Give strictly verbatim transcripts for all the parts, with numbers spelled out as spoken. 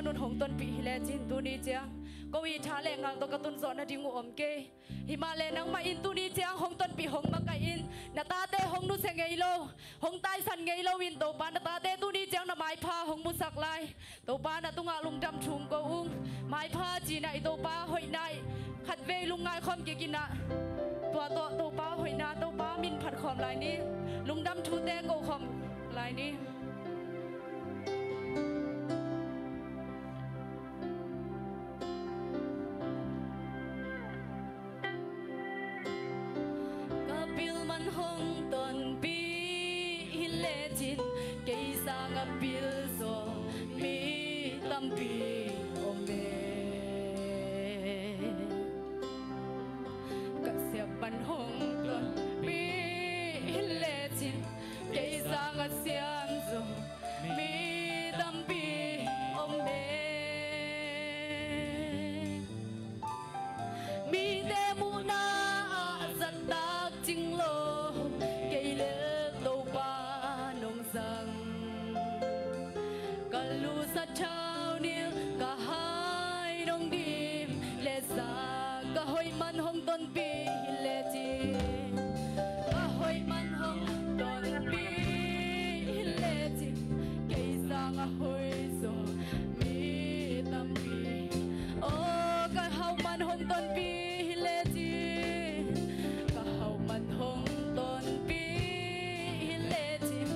Nun hong tonpih hi lecin tuni ciang ko itha le ngal tawh ka tunzawh nading uh om kei. Himahleh nangmah in tuni ciang hong tonpih, hong makaih in, na tate hong nusia ngei lo, hong taisan ngei lo in Topa, na tate tuni ciang na maipha hong musak lai. Topa, na tungah lungdam thu ko ung. Maipha cihna i Topa hoihna i khatvei lungngai khawm kik in ah, tua tawh Topa hoihna, Topa min phat khawm lai ni. Lungdam thute ko khawm lai ni. Ka bil man hong tonpih hi lecin kei sangah pilzaw mi tampi om e. Ka siam man hong tonpih hi lecin kei sangah siamzaw mi tampi om e. Mite muhna ah zat tak cing lo, kei le Topa nong zang. Ka lusa thaunil, ka hai nong dim le sa, ka hoih man hong tonpih hi lecin, ka hoih man hong tonpih hi lecin, kei sangah hoih zaw mi tampi. Oh, ka hau man hong tonpih hi lecin, ka hau man hong tonpih hi lecin,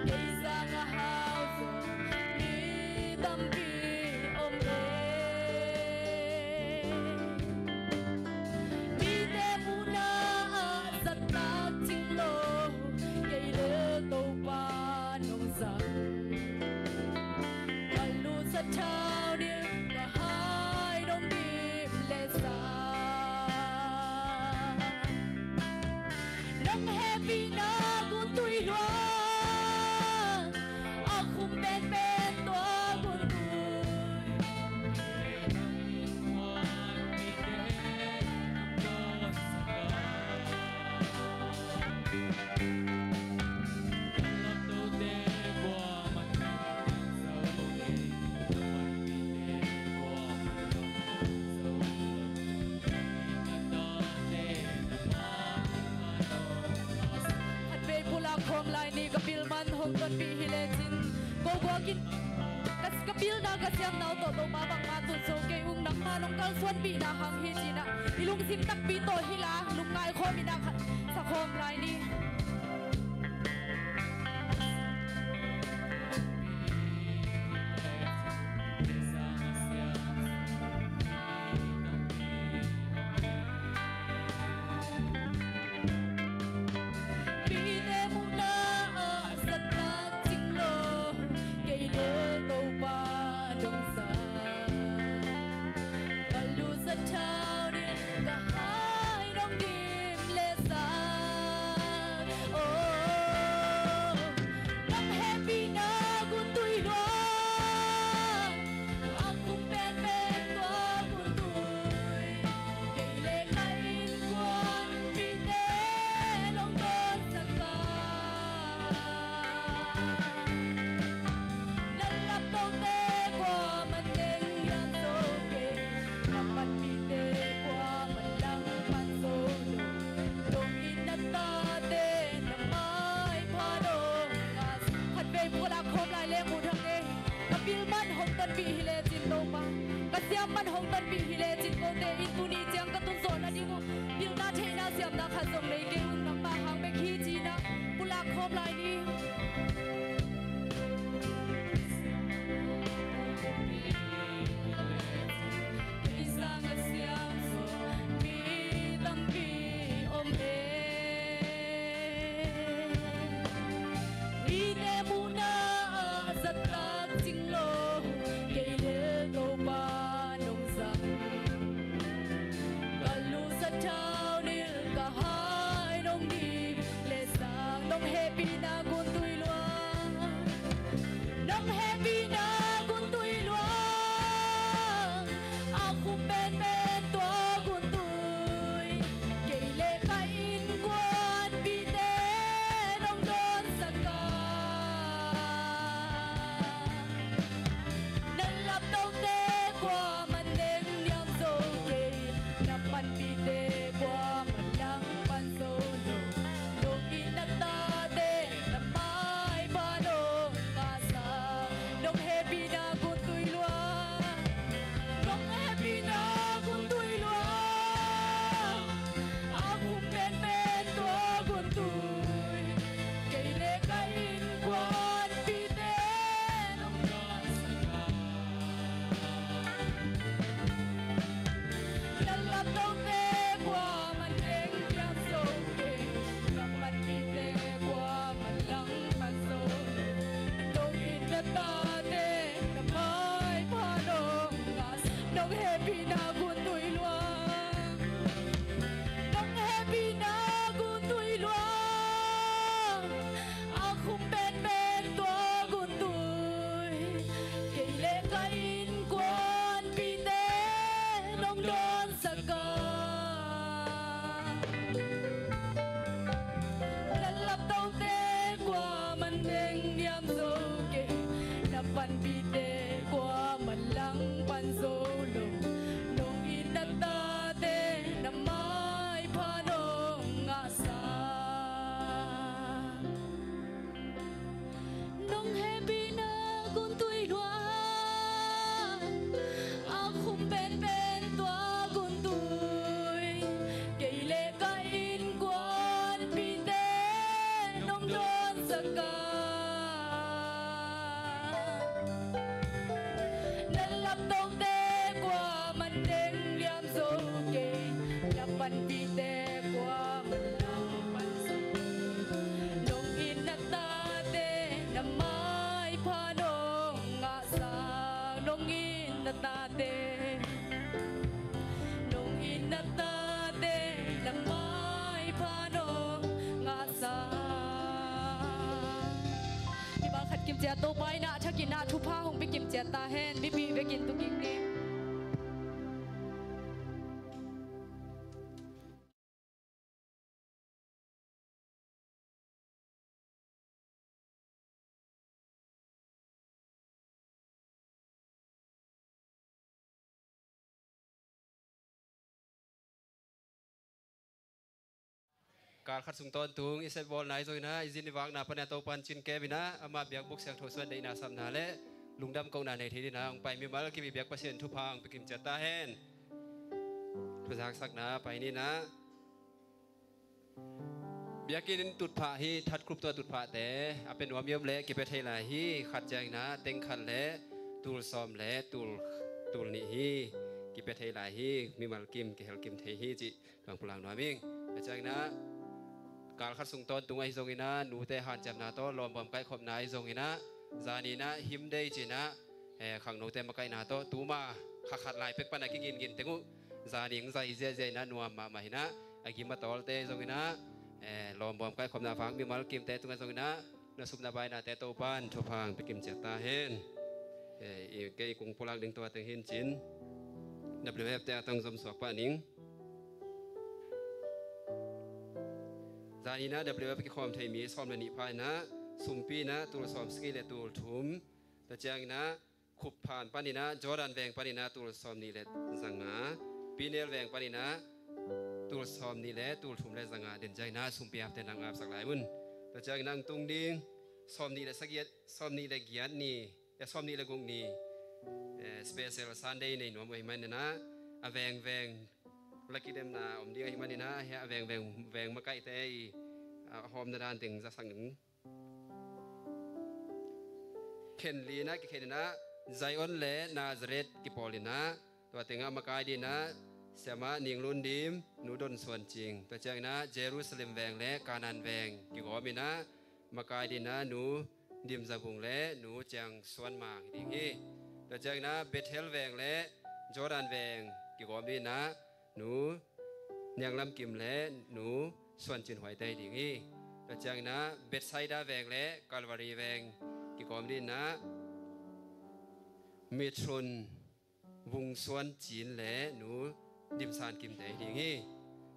kei sangah hau zaw mi tampi om e. Mite muhna ah zat tak cing lo, kei le Topa nong zang. Ka lusa thaunil, ka hai nong dim le sa, nong hehpihna gun tui lua, a khum penpen tua gun tui. Khatvei pulak khawm lai ni. Ka bil man hong tonpih hi lecin ko guakin ka, ka pilna ka siamna uh tawh Topa bangmah tun zo kei ung. Nangmah nong kalsuanpihna hang hi ci-in ah i lungsim takpi tawh hilh a, lungngai khawm in ah khat sa khawm lai ni. Mite muhna ah zat tak cing lo, kei le Topa nong zang. Ka lusa thaunil, ka hai nong dim le sa, oh, nong hehpihna gun tui lua, a khum penpen tua gun tui. Kei le ka innkuan mite nong dawnsak a, na laptote kuaman neng lian zo kei, na panpihte kuaman langpan zo lo. Dong in na tate na maipha dong a. Khatvei pulak khawm lai leng uh thang e. Ka bil man hong tonpih hi lecin Topa, ka siam man hong tonpih hi lecin kote in tuni ciang ka tunzawh nading uh pilna theihna siamna khat zong nei kei ung. Nangmah hang bek hi ci-in ah pulak khawm lai ni. Kei sangah siamzaw mi tampi om e. Mite muhna ah zat tak cing lo, kei le Topa nong zang. Topa in ah thakin ah thupha hong pia kim ciat ta hen. Mipi vekin tu kik ni. Kal khat sung tawntung i sepbawlna i zong in ah, i zin i vakna pan a Topa in cin kem in ah, ama biakbuk siangtho suan deihna sapna le lungdam kohna nei thei dingin ah hong pai mimal kim i biak Pasian thupha hong pia kim ciat ta hen. Thuzaksakna pai ni in ah, biakinn tutphah hi, thatkhup tua tutphahte a pia nuam i om leh kipia thei lai hi. Khat ciangin ah teng khat le tul sawm le tul, tul nih hi. Kipia thei lai hi, mimal kim kihel kim thei hi cih tua hong pulak nuam ing. Tua ciangin ah kal khat sung tawntung ahi zongin ah, nute hanciamna tawh lawmbawm kaihkhopna ahi zongin ah, zani in ah hymn day ci-in ah, eh, khangnote makaihna tawh tuma kha khat lai pek pan a kigingin teng uh, zani hong zai ziahziah in ah nuam mahmah hi in ah, a gim a tawlte zongin ah, eh, lawmbawm kaihkhopna vak mimal kimte tungah zongin ah, na supna bainate Topa in thupha hong pia kim ciat ta hen. Eh, i, kei kong pulak ding tua teng hi in cin, W F te a tang zom suak pah ning. Zani in ah W F kikhawm thei mi sawm le nih pha in ah, sumpi in ah tul sawm sagih le tul thum. Tua ciangin ah Khup Phan panin ah, Jordan veng panin ah tul sawm nih le za nga, Pinel veng panin ah tul sawm nih le tul thum le za nga den ciangin ah sumpi apte nang apsak lai un. Tua ciangin ah hong tung ding sawm nih le sagih, sawm nih le giat ni, eh, sawm nih le guk ni, eh, special Sunday nei nuam uh ahih manin ah, a vengveng la kidemna om ding ahih manin ah, hih a vengveng, veng makaihte i, ah, hawmna dan teng zasak ning. Khen li in ah kikhen in ah, Zion le Nazareth kipawl in ah, tua teng ah makai dingin ah Siamah Ning Lun Dim, Nu Don Suan Cing. Tua ciangin ah Jerusalem veng le Kanaan veng kigawm in ah, makai dingin ah Nu Dim Za Vung le Nu Ciang Suan Mang hi ding hi. Tua ciangin ah Bethel veng le Jordan veng kigawm dingin ah Nu Niang Lam Kim le Nu Suan Cin Huai te hi ding hi. Tua ciangin ah Bethsaida veng le Calvary veng kigawm dingin ah Mithrun Vung Suan Cin le Nu Dim San Kim te hi ding hi.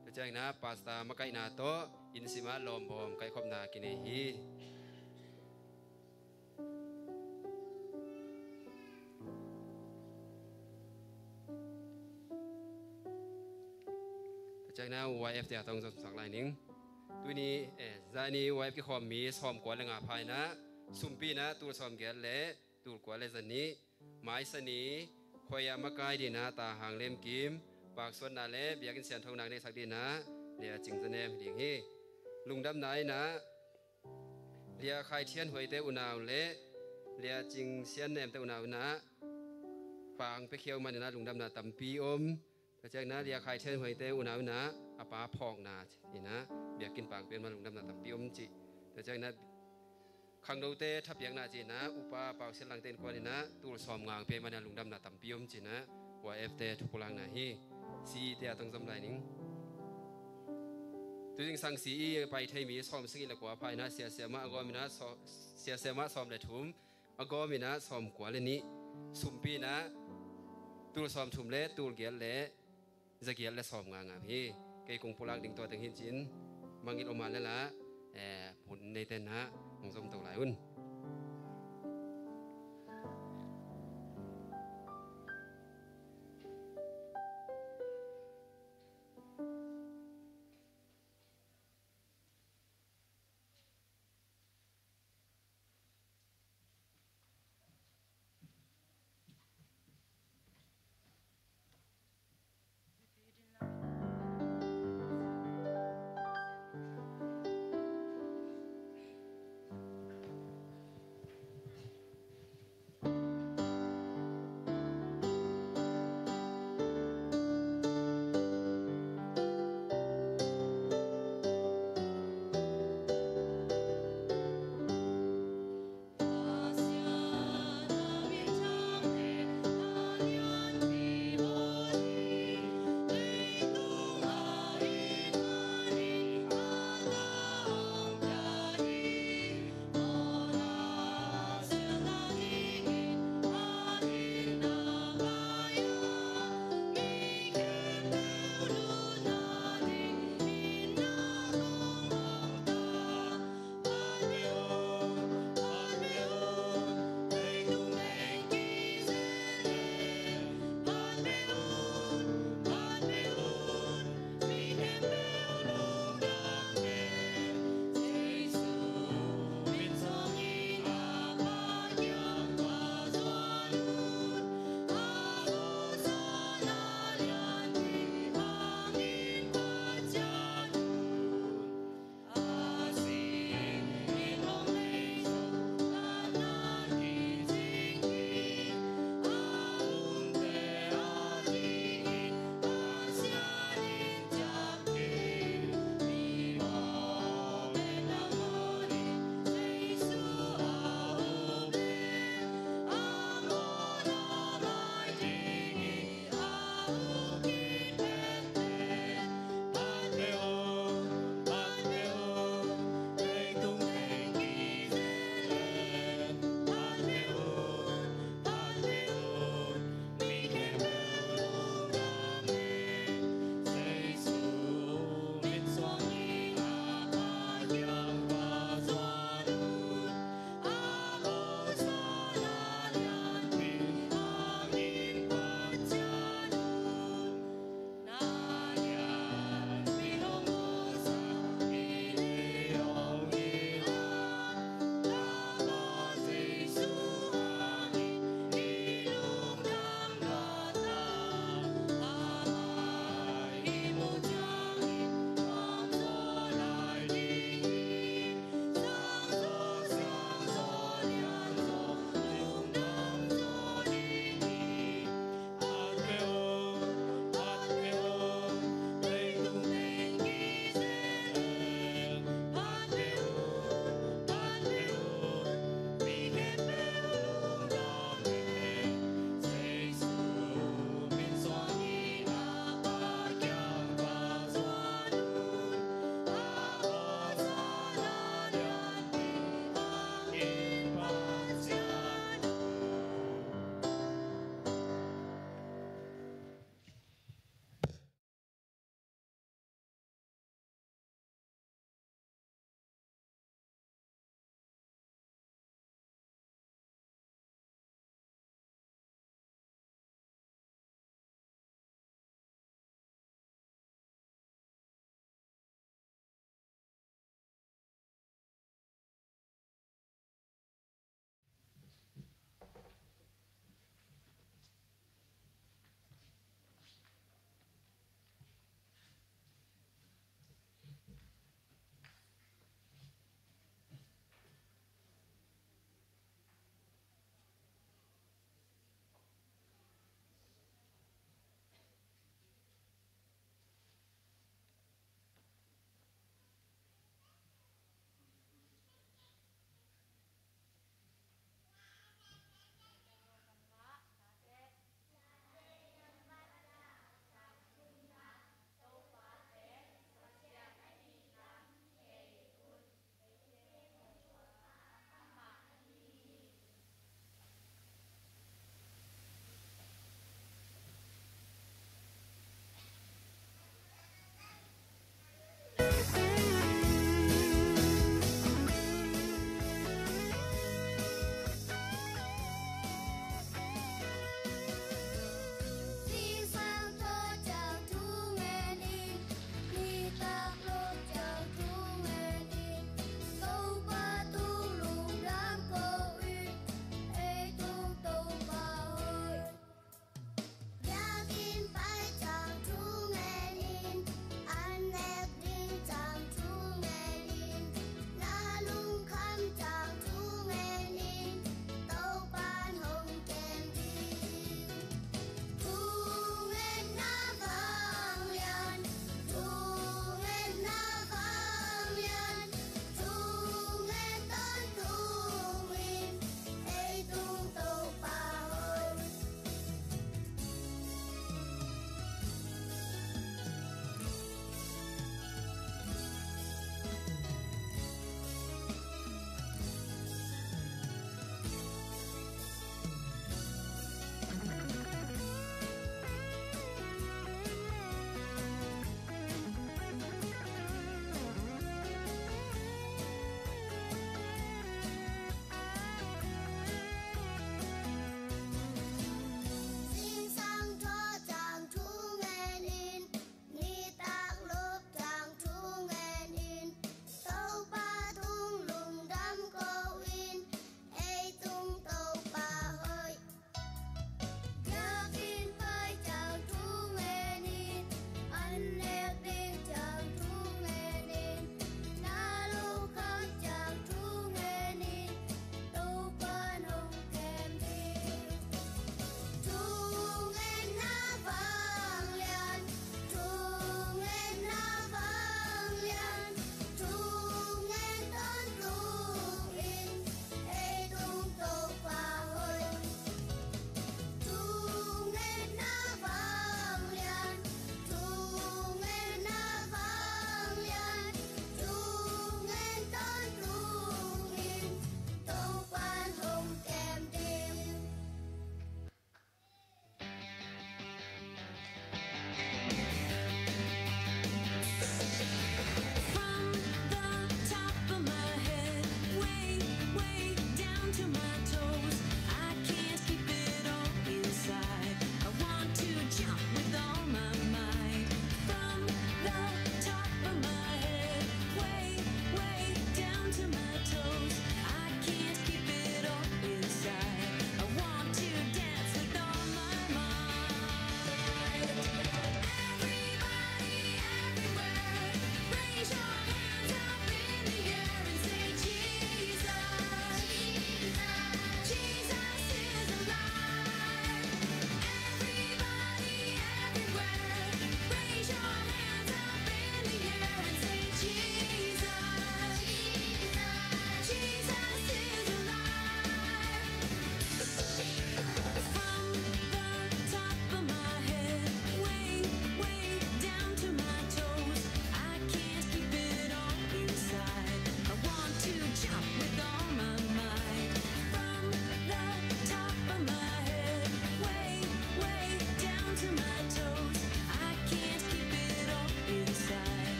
Tua ciangin ah pastor makaihna tawh inn sim ah lawmbawm kaihkhopna kinei hi. Tua ciangin ah Y F te a tang zom sak lai ning. Tuni, eh, zani Y F kikhawm mi sawmkua le nga pha in ah, sumpi in ah tul sawmgiat le tul kua le za nih, Maisani, khuai ah makai dingin ah Ta Hang Lem Kim, paksuanna le biakinn siangthonak neihsak dingin ah Lia Cing Za Nem hi ding hi. Lungdamna in ah Lia Khai Thian Huai te unau le Lia Cing Sian Nem te unau in ah, pa hong piakhia uh manin ah lungdamna tampi om. Tua ciangin ah Lia Khai Thian Huai te unau in ah, a pa phawkna in ah biakinn pa hong pia uh manin lungdamna tampi om cih. Tua ciangin ah khangnote thapiakna ci-in ah, upa Pau Sian Lang te innkuan in ah tul sawmnga hong pia uh manin ah lungdamna tampi om ci-in ah, Y F te thupulakna hi. C E te a tang zom lai ning. Tuzingsang C E pai thei mi sawmsagih le kua pha in ah, Sia Siamah a gawm in ah saw-, Sia Siamah sawm le thum, a gawm in ah sawmkua le nih, sumpi in ah tul sawmthum le tul giat le za giat le sawmnga ngam hi. Kei kong pulak ding tua teng hi in cin, mangngilh om a lel ah, eh, hun neite in ah hong zomto lai un.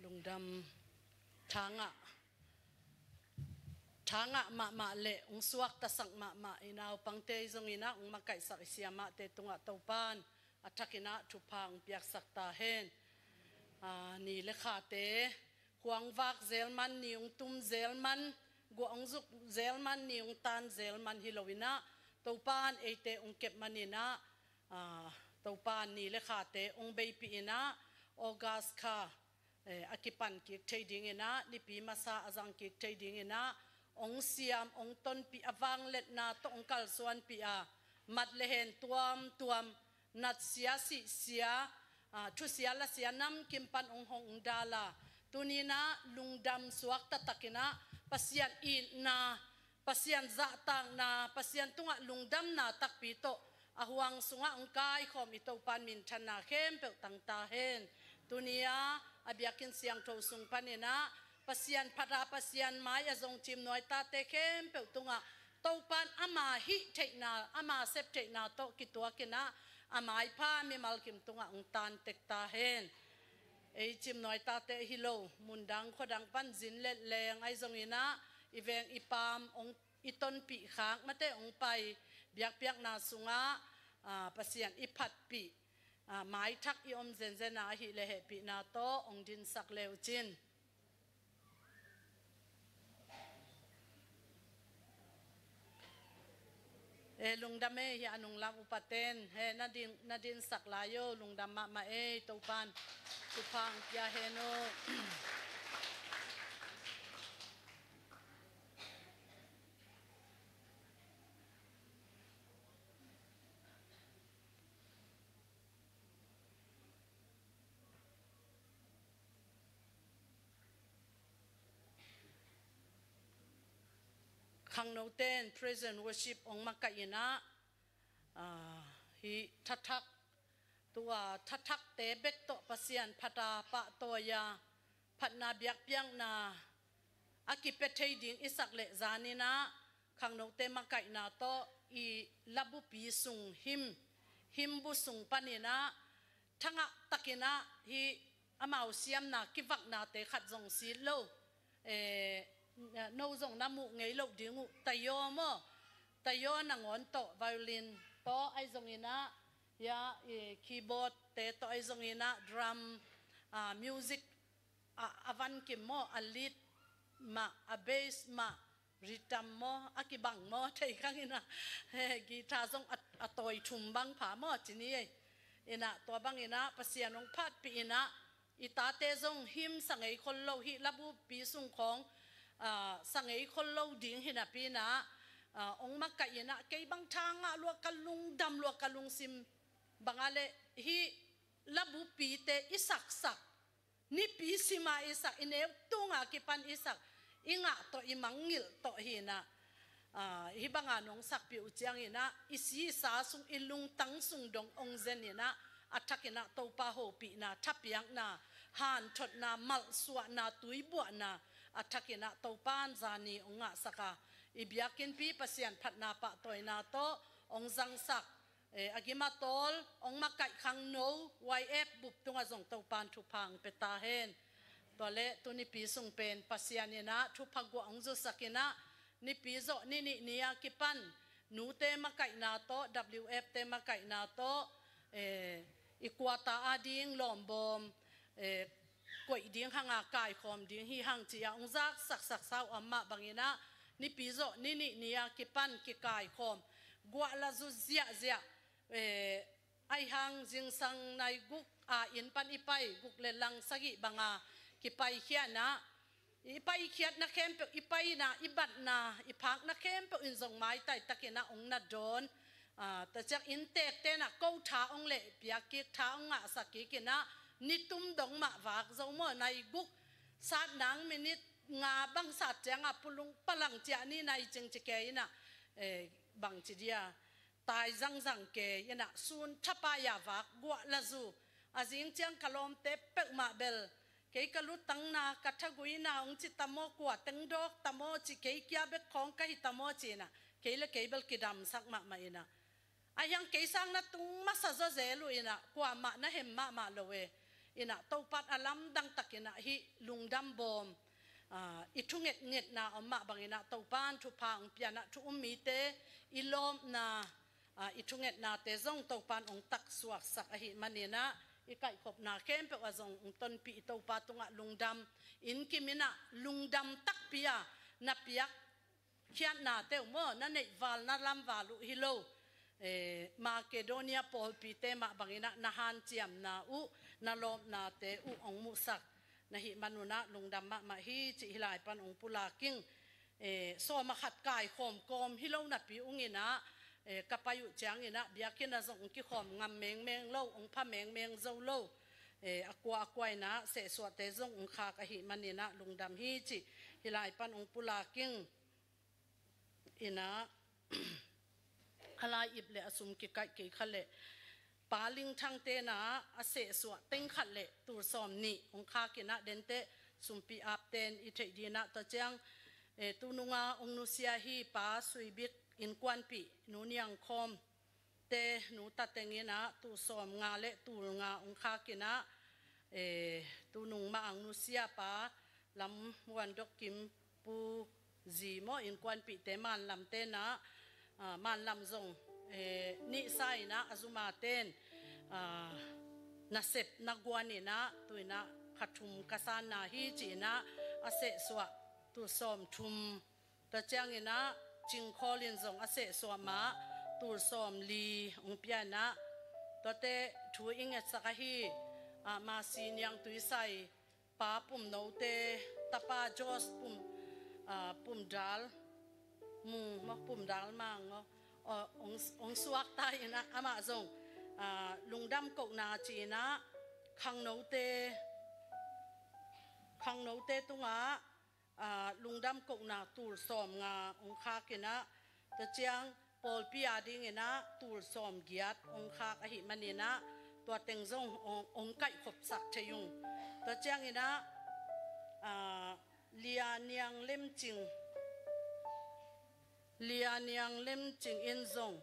Lungdam. Thangah, thangah mahmah le ung suaktasak mahmah i naupangte zong inah ung makaihsak i siamahte tungah Topan a thak inah thupha ung piaksak ta hen. Aa, ni le khate khuangvak zel man, ni ung tum zel man, guah ung zuk zel man, ni ung tan zel man hi lo inah Topan eite ung kep man inah, aa, Topan ni le khate ung beipih inah August kha eh, a kipan kik thei ding inah, nipi masa a zang kik thei ding inah, ong siam, ong tonpih, a vangliatna tawh ong kalsuanpih a, mat le hen tuamtuam, natsia sihsia, ah, thusia lasia namkim pan ong hong ong dal a, tuni inah lungdam suak taktak inah, Pasian itna, Pasian zahtakna, Pasian tungah lungdamna takpi tawh a huang sungah ong kaikhawm i Topan minthanna khempeuh tang ta hen. Tuni a, a biakinn siangtho sung pan inah, Pasian phat a, Pasian mai a zong cimnuai tate khempeuh tungah Topan ama hih theihna, ama sep theihna tawh kituak inah, a maipha mimal kim tungah ong tan tek ta hen. Ei cimnuai tate hi lo, mundang khuadang pan zin let leng ahi zong inah, i veng i paam ong i tonpih khak mate ong pai, biakpiakna sungah, ah, Pasian i phatpih, ah, maithak i om zenzen a, ahih le hehpihna tawh ong dinsak le uh cin. E, lungdam e, hi a nunglam upaten, he, na din, na dinsak lai o, lungdam mahmah e, Topan thupha ong pia hen o. Khangnote in praise and worship ong makaih inah, ah, hih thathak, tua thathakte bek tawh Pasian phat a, pahtawi a, phatna biakpiakna a kipia thei ding i sak leh zan inah, khangnote makaihna tawh i labupi sung him, hymn book sung pan inah, thangah tak inah hih amau siamna kivaknate khat zong sit lo. Eh, no zong na muh ngei loh ding uh, Tayo maw, Tayo nangawn tawh violin tawh ahi zong inah, ya, eh, keyboard te tawh ahi zong inah, drum, ah, music, a, a van kim maw, a lead mah, a bass mah, rhythm maw, a kibang maw, thei khang inah, he, guitar zong a, a tawi thum bang pha maw, ci ni ei. Inah, tua bang inah Pasian ong phatpih inah, i tate zong hymn sa ngei khol lo, hih labupi sung khawng, ah, sa ngei khol lo ding hi napi inah, ah, ong makaih inah, kei bang thangah lua, ka lungdam lua, ka lungsim bang a le, hih labupite i saksak, nipi sim a i sak, i neu tung a kipan i sak, i ngah tawh, i mangngilh tawh hi inah, ah, hih bang a nong sakpih uh ciang inah, i si i sa sung, i lungtang sung dong ong zen inah, a thak inah Topa hopihna, thapiakna, hanthotna, malsuahna, tuibuahna, a thak inah Topan zani ong ngahsak a, i biakinnpi Pasian phatna pahtawina tawh ong zangsak, eh, a gim a tawl ong makaih khangno Y F bup tungah zong Topan thupha ong pia ta hen. Tua le tu nipi sung pen Pasian inah thupha guah ong zusak inah, nipi zawh ni nih ni a kipan nute makaihna tawh, W F te makaihna tawh, eh, i quarter a ding lawmbawm, eh, koih ding hang a, kaikhawm ding hi hang ci a ong zaksak saksa uh a, mah bang inah nipi zawh ni nih ni a kipan kikaikhawm, guah la zu ziahziah, eh, ahi hang zingsang nai guk a inn pan i pai, guk le lang sagih bang a kipaikhia inah, i paikhiatna khempeuh, i paina, i batna, i phakna khempeuh in zong maitai tak inah ong na dawn. Ah, tua ciang innteekte inah ko tha ong lehpiak kik, tha ong ngahsak kik inah, nitum dong mah vak zo maw, nai guk sat nang minit nga bang sat ciang a pulung palang ciah ni, nai cing ci kei inah, eh, bang ci dia, tai zangzang kei inah, sun thapai a vak, guah la zu. A zing ciang ka lawmte peuhmah bel, kei ka lutangna, ka thaguina ong ci ta maw, kua teng dawk ta maw ci, kei kia bek khawng ka hi ta maw ci inah, kei le kei bel kidamsak mahmah inah. Ahi hang kei sang na tung masa zaw zel uh inah, kuamah na hem mahmah lo e. inah Topa'n a lamdang takinah hih lungdam bawm, ah, i thungetngetna om mah banginah Topa'n thupha hong pianah thu um mite i lawpna, ah, i thungetnate zong Topa'n hong taksuaksak ahih maninah i kaihkhopna khempeuh ah zong hong tonpih i Topa tungah lungdam in kiminah lungdam takpi a na piak khiatnate uh maw, na neihval na lamval uh hi lo. Eh, Makedonia pawlpite mah banginah na hanciamna uh, na lawpnate uh hong muhsak na hih manunah lungdam mahmah hi cih hih lai pan hong pulak ing. Eh, sawm a khat kaikhawm kawm hi lo napi unginah, eh, ka pai uh cianginah biakinn ah zong hong kikhawm ngam mengmeng lo, hong pha mengmeng zo lo. Eh, a kua a kua inah sehsuahte zong hong khak ahih maninah lungdam hi cih hih lai pan hong pulak ing. Inah a lai ip le a sum kikaih kei kha le Pa Ling Thang tenah a sehsuah teng khat le tul sawm nih hong khakinah denteh sumpi apten i theih dinah tua ciang, eh, tununga hong nusia hi Pa Sui Bik innkuanpih Nu Niang Khawm te nu ta tenginah tul sawm nga le tul nga hong khakinah, eh, tunung mah ang nusia Pa Lam Muan Dok Kim Pu Zi maw innkuanpihte Manlam tenah, ah, Manlam zong, eh, nihsa inah a zuma ten, ah, nasep na guan inah tuinah kha thum ka sanna hi ci inah a sehsuah tul sawm thum. Tua cianginah Cingkhawl in zong a sehsuah mah tul sawm li hong pia inah tuate thu i ngetsak ahi, ah, Masi Niang Tuisai Pa Pum Note tapa Jos Pum, ah, Pum Dal Mung maw, Pum Dal Mang maw, ah, hong, hong suakta inah amah zong, ah, lungdam kohna ci inah khangnote, khangnote tungah, ah, lungdam kohna tul sawm nga hong khakinah tua ciang pawlpi a dinginah tul sawm giat hong khak ahih maninah tua teng zong hong, hong kaihkhopsak thei ung. Tua cianginah, ah, Lia Niang Lemcing, Lia Niang Lemcing in zong,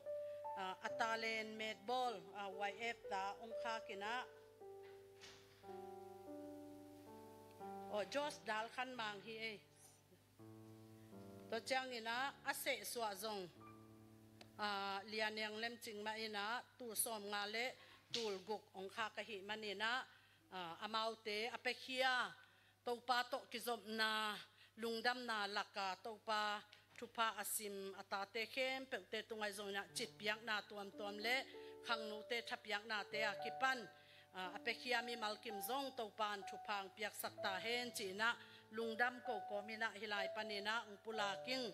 ah, a talent metbawl, ah, Y F ta hong khakinah, oh, Josh Dal Khan Mang hi ei. Tua cianginah a sehsuah zong, ah, Lia Niang Lemcing mah inah tul sawm nga le tul guk hong khak ahih maninah, ah, amaute a piakhia Topa tawh kizopna lungdamna laka Topa thupha a sim a tate khempeuhte tungah zong inah citpiakna tuamtuam le khangnote thapiaknate a kipan, ah, a piakhia mimal kim zong Topa'n thupha hong piaksak ta hen ci inah lungdam ko kawm inah hih lai paninah hong pulak ing.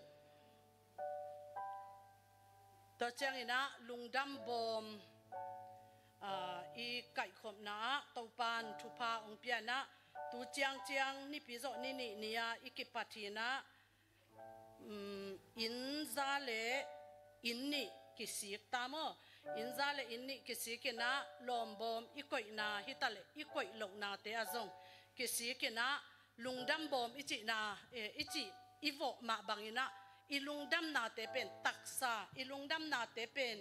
Tua cianginah lungdam bawm, ah, i kaihkhopna ah Topa'n thupha hong pia inah tu ciangciang nipi zawh ni nih ni-a i kipat hi inah, um, inn za le inn nih kisik ta maw? Inn za le inn nih kisik inah lawmbawm i koihna hi ta le i koih lohnate ah zong kisik inah lungdam bawm i cihna, eh, i cih i vawh mah banginah i lungdamnate pen taksa, i lungdamnate pen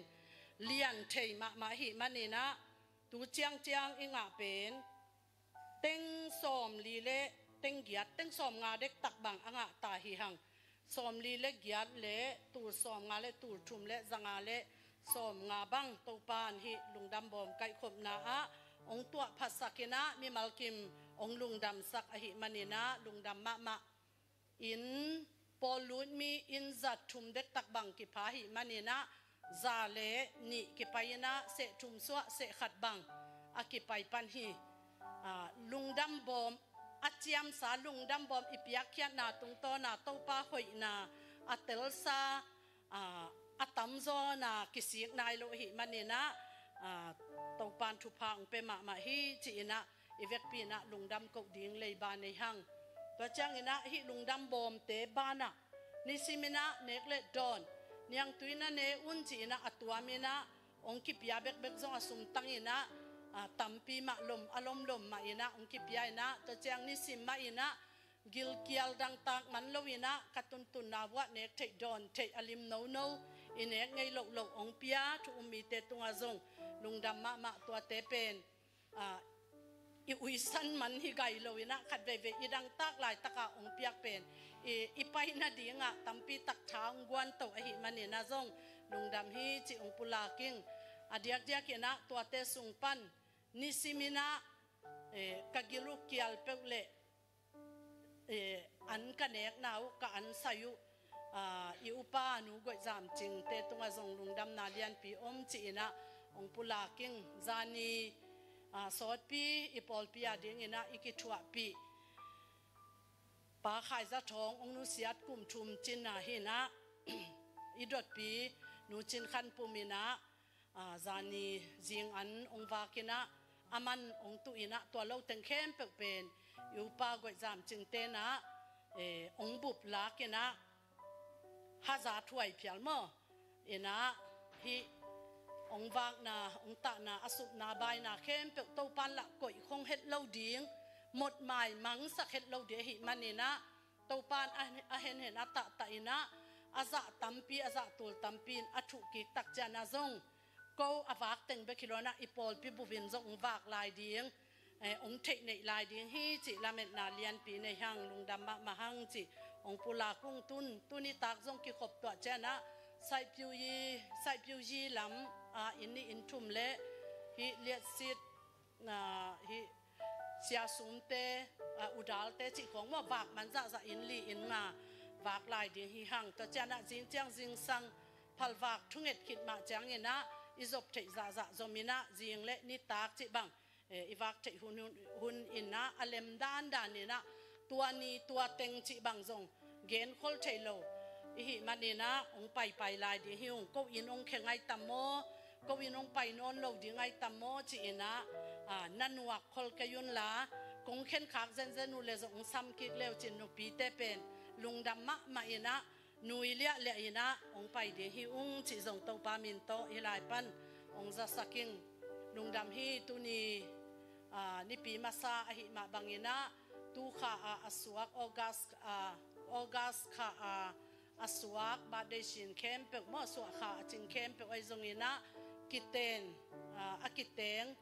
lian thei mahmah ahih maninah tu ciangciang i ngah pen teng sawm li le teng giat, teng sawm nga dektak bang a ngah ta hi hang. Sawm li le giat le tul sawm nga le tul thum le za nga le sawm nga bang Topa'n hih lungdam bawm kaihkhopna ah hong tuahphatsak inah mimal kim hong lungdamsak ahih maninah lungdam mahmah. Inn pawl lutmi inn za thum dektak bang kipha ahih maninah za le nih kipai inah seh thum suah seh khat bang a kipai pan hi. Ah, lungdam bawm a ciamsa lungdam bawm i piakkhiatna tungtawna Topa hoihna a telsa, ah, a tamzawna kisik nai lo ahih maninah, ah, Topa'n thupha hong pia mahmah hi ci inah i vekpi inah lungdam koh ding leiba nei hang. Tua cianginah hih lungdam bawmte banah nisiminah nek le dawn niangtui na ne un ci inah a tuam inah hong kipia bekbek zong a sumtang inah, ah, tampi mah lom a lomlom mah inah hong kipia inah tua ciang nisim mah inah gilkial dangtak man lo inah ka tuntunna uah nek theih dawn theih a lim nono i nek ngei lohloh hong pia thu um mite tungah zong lungdam mahmah tuate pen, ah, i uisan man hi gai lo in ah, khat veivei i dangtak laitaka hong piak pen i, i pai nadingah tampi tak tha hong guanto ahih manin ah zong lungdam hi cih hong pulak ing. A diakdiak in ah tuate sung pan nisimin ah, eh, ka gil uh kial peuh leh, eh, an ka nekna uh, ka an sai uh, ah, i upa Nu Goih Zam Cingte tungah zong lungdamna lianpi om ci-in ah hong pulak ing. Zani, ah, sawtpi i pawlpi a dingin ah i kithuahpih Pa Khai Za Thawng hong nusiat kum thum cinna hi-in ah, i dotpi Nu Cin Khan Pum in ah, ah, zani zing an hong vak in ah, a man hong tuh in ah, tua lo teng khempeuh pen i upa Goih Zam Cingte in ah, eh, hong bup lak in ah, hazat huai phial maw in ah, hih hong vakna, hong tahna, a supna, baina khempeuh Topan lah koih khong het lo ding, mot maimangsak het lo ding ahih manin ah, Topan a, a henhen a tahtah in ah, a zah tampi, a zah tul tampi in a thuh kik tak ciang ah zong, ko a vak teng bek hi lo in ah, i pawlpi bup in zong hong vak lai ding, eh, hong theih neih lai ding hi cih lametna lianpi nei hang, lungdam mahmah hang cih hong pulak ung. Tun, tuni tak zong kikhop tuah ciang ah, Saipiu Yi, Saipiu Yi lam, ah, inn nih inn thum leh hih Liatsit, ah, hih Sia Sumte, ah, U Dalte cih khawng maw, vak man zahzah inn li inn nga vak lai ding hi hang. Tua ciang ah zing ciang zingsang phalvak thunget khit mah ciangin ah, i zop theih zahzah zom in ah, zing leh nitak cih bang, eh, i vak theih hun, hun, hun in ah, a lem dandan in ah, tua ni tua teng cih bang zong genkhol thei lo i hih manin ah, hong paipai lai ding hi ung. Ko inn hong khe ngai tam maw, ko inn hong pai nawn lo ding ngai tam maw ci-in ah, ah, na nuak khol kei un la, kong khenkhak zenzen uh leh zong hong sam kik le uh cin, nupite pen lungdam mahmah in ah, nui liahliah in ah hong pai ding hi ung cih zong Topa min tawh hih lai pan hong zasak ing. Lungdam hi. Tuni, ah, nipi masa ahih mah bangin ah, tu kha ah a suak August, ah, August kha ah a suak birthday sin khempeuh maw, suah kha a cing khempeuh ahi zongin ah, kiteng, ah, a kiteng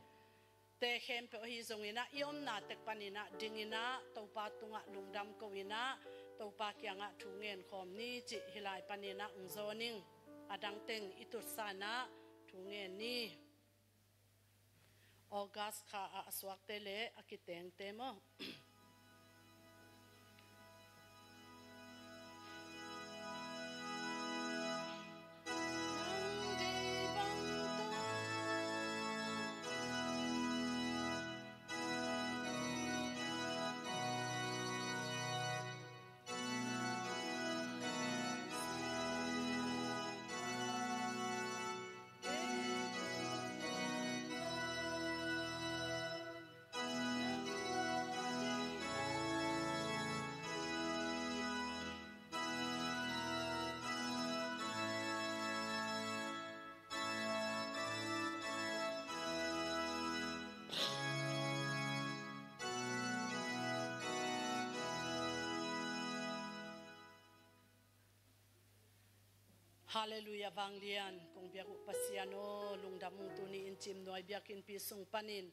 te khempeuh ahi zongin ah, i omna tek panin ah dingin ah, Topa tungah lungdam ko-in ah, Topa kiangah thu ngen khawm ni cih hih lai panin ah hong zawn ing. A dang teng i tutsa in ah thu ngen ni. August kha ah a suakte leh a kitengte maw. Halleluiah, vanglian kong biak uh Pasian aw, lungdam ung. Tuni in Cimnuai biakinnpi sung panin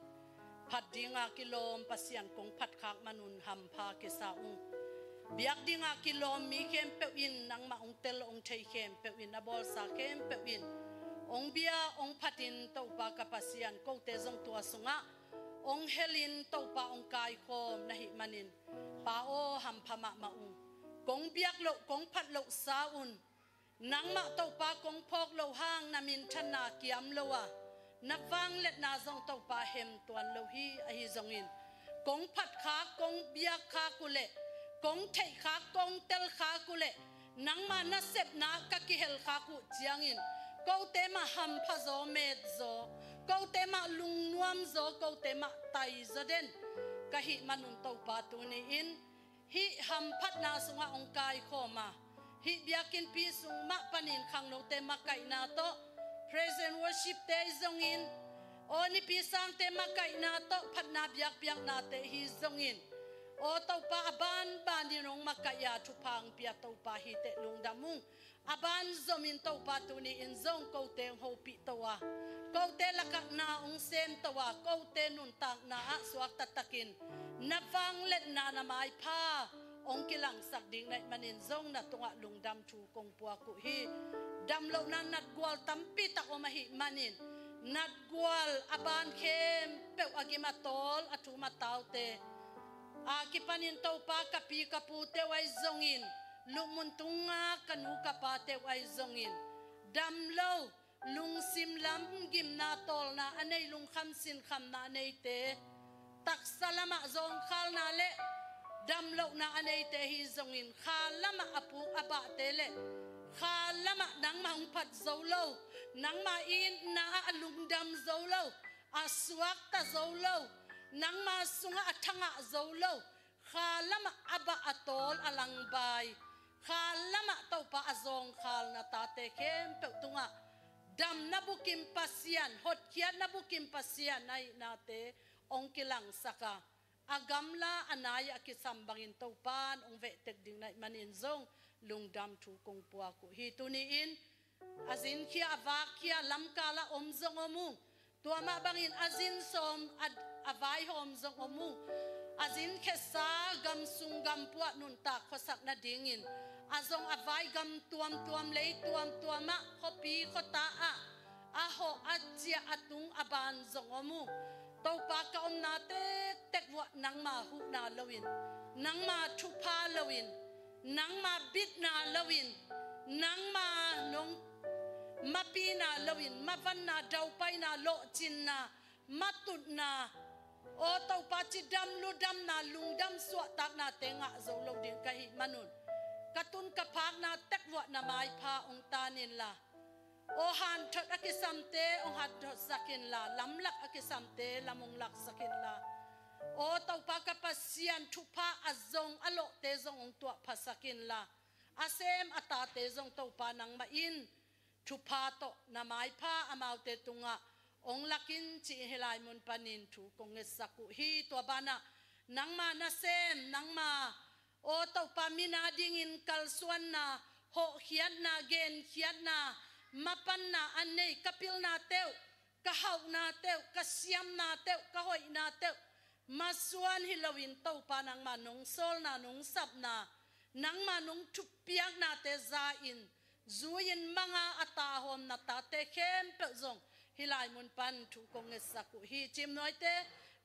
phat dinga kilawm Pasian kong phatkhak manun hampha kisa ung. Biak dinga kilawm mi khempeuh in nangmah hong tel hong thei khempeuh in, na bawlsa khempeuh in hong bia hong phatin, Topa ka Pasian, kote zong tua sungah hong helin Topa hong kaikhawm na hih manin, Pa aw, hampha mahmah ung. Kong biak loh, kong phat loh sa un. Nangmah Topa kong phawk loh hang na minthanna kiam lo a, na vangliatna zong Topa hem tuan lo hi. Ahi zongin kong phatkhak, kong biakkhak uhleh, kong theihkhak, kong telkhak uhleh, nangma nasepna ka kihelkhak uh ciangin, kote mah hampha zaw, met zaw, kote mah lungnuam zaw, kote mah tai zaw den ka hih manun, Topa, tuni-in hih hamphatna sungah hong kaikhawm a, hih biakinnpi sung mah panin khangnote makaihna tawh, praise and worship-te hi zongin, aw, nipi sangte makaihna tawh, phatna biakpiaknate hi zongin, Aw Topa, a banbanin hong makaih a thupha hong pia Topa hi teh lungdam ung. A ban zomin Topa tuni-in zong kote hong hopih to a, kote lakakna hong sem to a, kote nuntakna ah suakta takin na vangliatna na maipha hong kilangsak ding na hih manin zong na tungah lungdam thu kong puak uh hi. Damlohna natgual tampi tak om ahih manin natgual a ban khempeuh a gim a tawl a thum a taute a kipanin Topa ka pi ka pute uh ahi zongin, lupmun tunga ka nu ka pate uh ahi zongin, damlo lungsim lam gimna tawlna a nei, lungkham sinkhamna a neite, taksa lamah zawngkhalna le damlohna a neite hi zongin, kha lamah a puk a bahte le kha lamah nangmah hong phat zo lo, nangmah itna ah a lungdam zo lo, a suakta zo lo, nangmah sungah a thangah zo lo, kha lamah a bah a tawl a langbai, kha lamah Topa a zawngkhalna tate khempeuh tungah damna bukim Pasian, hotkhiatna bukim Pasian na hihnate hong kilangsak a, a gamla a nai a kisam bangin Topa in hong vehtek ding na hih manin zong lungdam thu kong puak uh hi. Tuni-in a zinkhia a vakkhia lamkal ah om zong om uh. Tua mah bangin a zin sawm a, a vaihawm zong om uh. A zin khesa gamsung gampuah nuntak khuasak nadingin a zong a vai gam tuamtuam lei tuamtuam ah khuapi khuata ah a hawh a ciah a tung a ban zong om uh. Topa, ka omna tektek vuah nangma huhna loin, nangma thupha loin, nangma bitna loin, nangma nong mapina loin, mavanna, daupaina, lawhcinna, matutna, aw Topa, cidam ludamna, lungdam suahtaknate ngah zo lo ding ka hih manun, ka tun ka phakna tek vuah na maipha hong tan inla, aw hanthot a kisamte hong hanthotsak inla, lamlak a kisamte lam hong laksak inla, aw Topa ka Pasian, thupha a zong a lawhte zong hong tuahphasak inla, a sem a tate zong Topa nangmah in thupha tawh na maipha amaute tungah hong lak in ci-in hih lai mun panin thu kong ngetsak uh hi. Tua banah nangma nasem, nangma, aw Topa, min a dingin kalsuanna, hawhkhiatna, genkhiatna, mapanna a nei ka pilnate uh, ka hauhnate uh, ka siamnate uh, ka hoihnate uh, masuan hi loin Topa, nangma nong sawlna, nong sapna, nangma nong thupiaknate za-in, zui-in manga a tahawm na tate khempeuh zong hih lai mun pan thu kong ngetsak uh hi. Cimnuaite,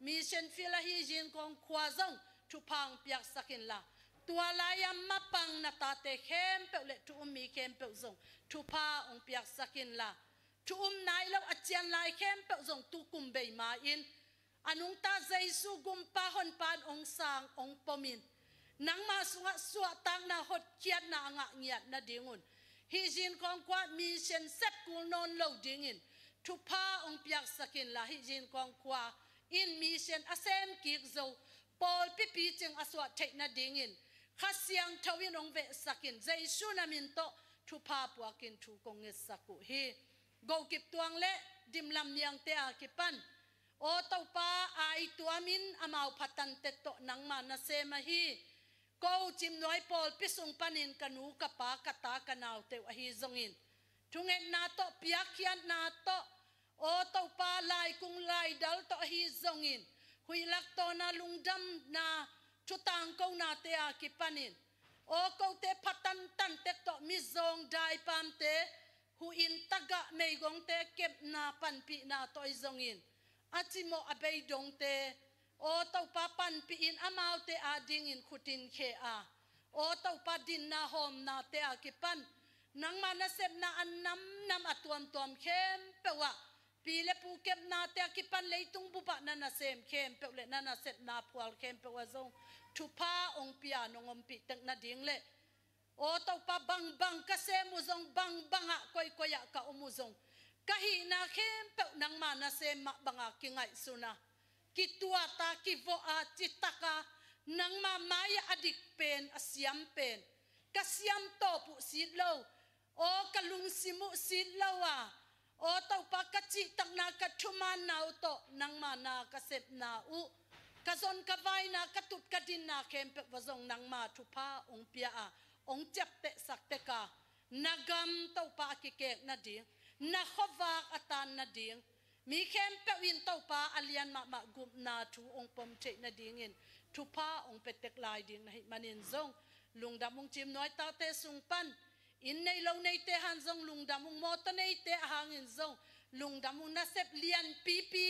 mission field ahi Zinkhawng khua zong thupha hong piaksak inla, tua lai-a mapang na tate khempeuh le thu um mi khempeuh zong thupha hong piaksak inla, thu um nai lo a cian lai khempeuh zong tukum bei ma-in a nungta Jesu gumpa honpa in hong sang hong pom in, nangma sungah suahtakna, hotkhiatna a ngah ngiat nadingun, hih Zinkhawng khua mission sep kul nawn lo dingin thupha hong piaksak inla, hih Zinkhawng khua in mission a sem kik zo pawlpi picing a suah theih nadingin Kha Siangtho in hong vehsak in, Jesu na min tawh thupha puakin thu kong ngetsak uh hi. Gokip Tuang le Dimlam Niangte a kipan, aw Topa, ai tuamin amau phatantek tawh nangma nasem ahi ko Cimnuai pawlpi sung panin ka nu, ka pa, ka ta, ka naute uh ahi zongin, thungetna tawh, piakkhiatna tawh, aw Topa, laikung laidal tawh ahi zongin, huih lak tawna lungdamna thutangkonate a kipanin, aw kote phatantantek tawh, mizawng daipamte, huhin tagah meigongte kepna panpihna tawh ahi zongin, a cimawh a beidongte, aw Topa, panpihin amaute adingin khutin khe a, aw Topa, dinna hawmnate a kipan nangma nasepna a namnam a tuamtuam khempeuh ah, pi le pu kepnate a kipan leitung bupah na nasem khempeuh le na nasepna phual khempeuh ah zong thupha hong pia nong ompih tek nading le, aw Topa, bangbang ka sem uh zong, bangbangah koikoi ah ka om uh zong, ka hihna khempeuh nangma nasem mah banga kingaihsun a, kituat a, kivawh a, citak a, nangma mai-ah a dik pen, a siam pen, ka siam tawp uh sit lo, aw ka lungsim uh sit lo a, aw Topa, ka cihtakna, ka thumaanna uh tawh nangma na ka sepna uh, ka zon ka vaina, ka tut ka dinna khempeuh va zong nangma thupha hong pia a, hong ciaptehsak tek a, na gam Topa a kikek nading, na khuavak a tan nading, mi khempeuh in Topa a lian mahmah gupna thu hong pom theih nadingin thupha hong pia tek lai ding na hih manin zong lungdam ung. Cimnuai tate sung pan inn nei lo neite han zong lungdam ung, mawtaw neite a hangin zong lungdam ung, nasep lianpipi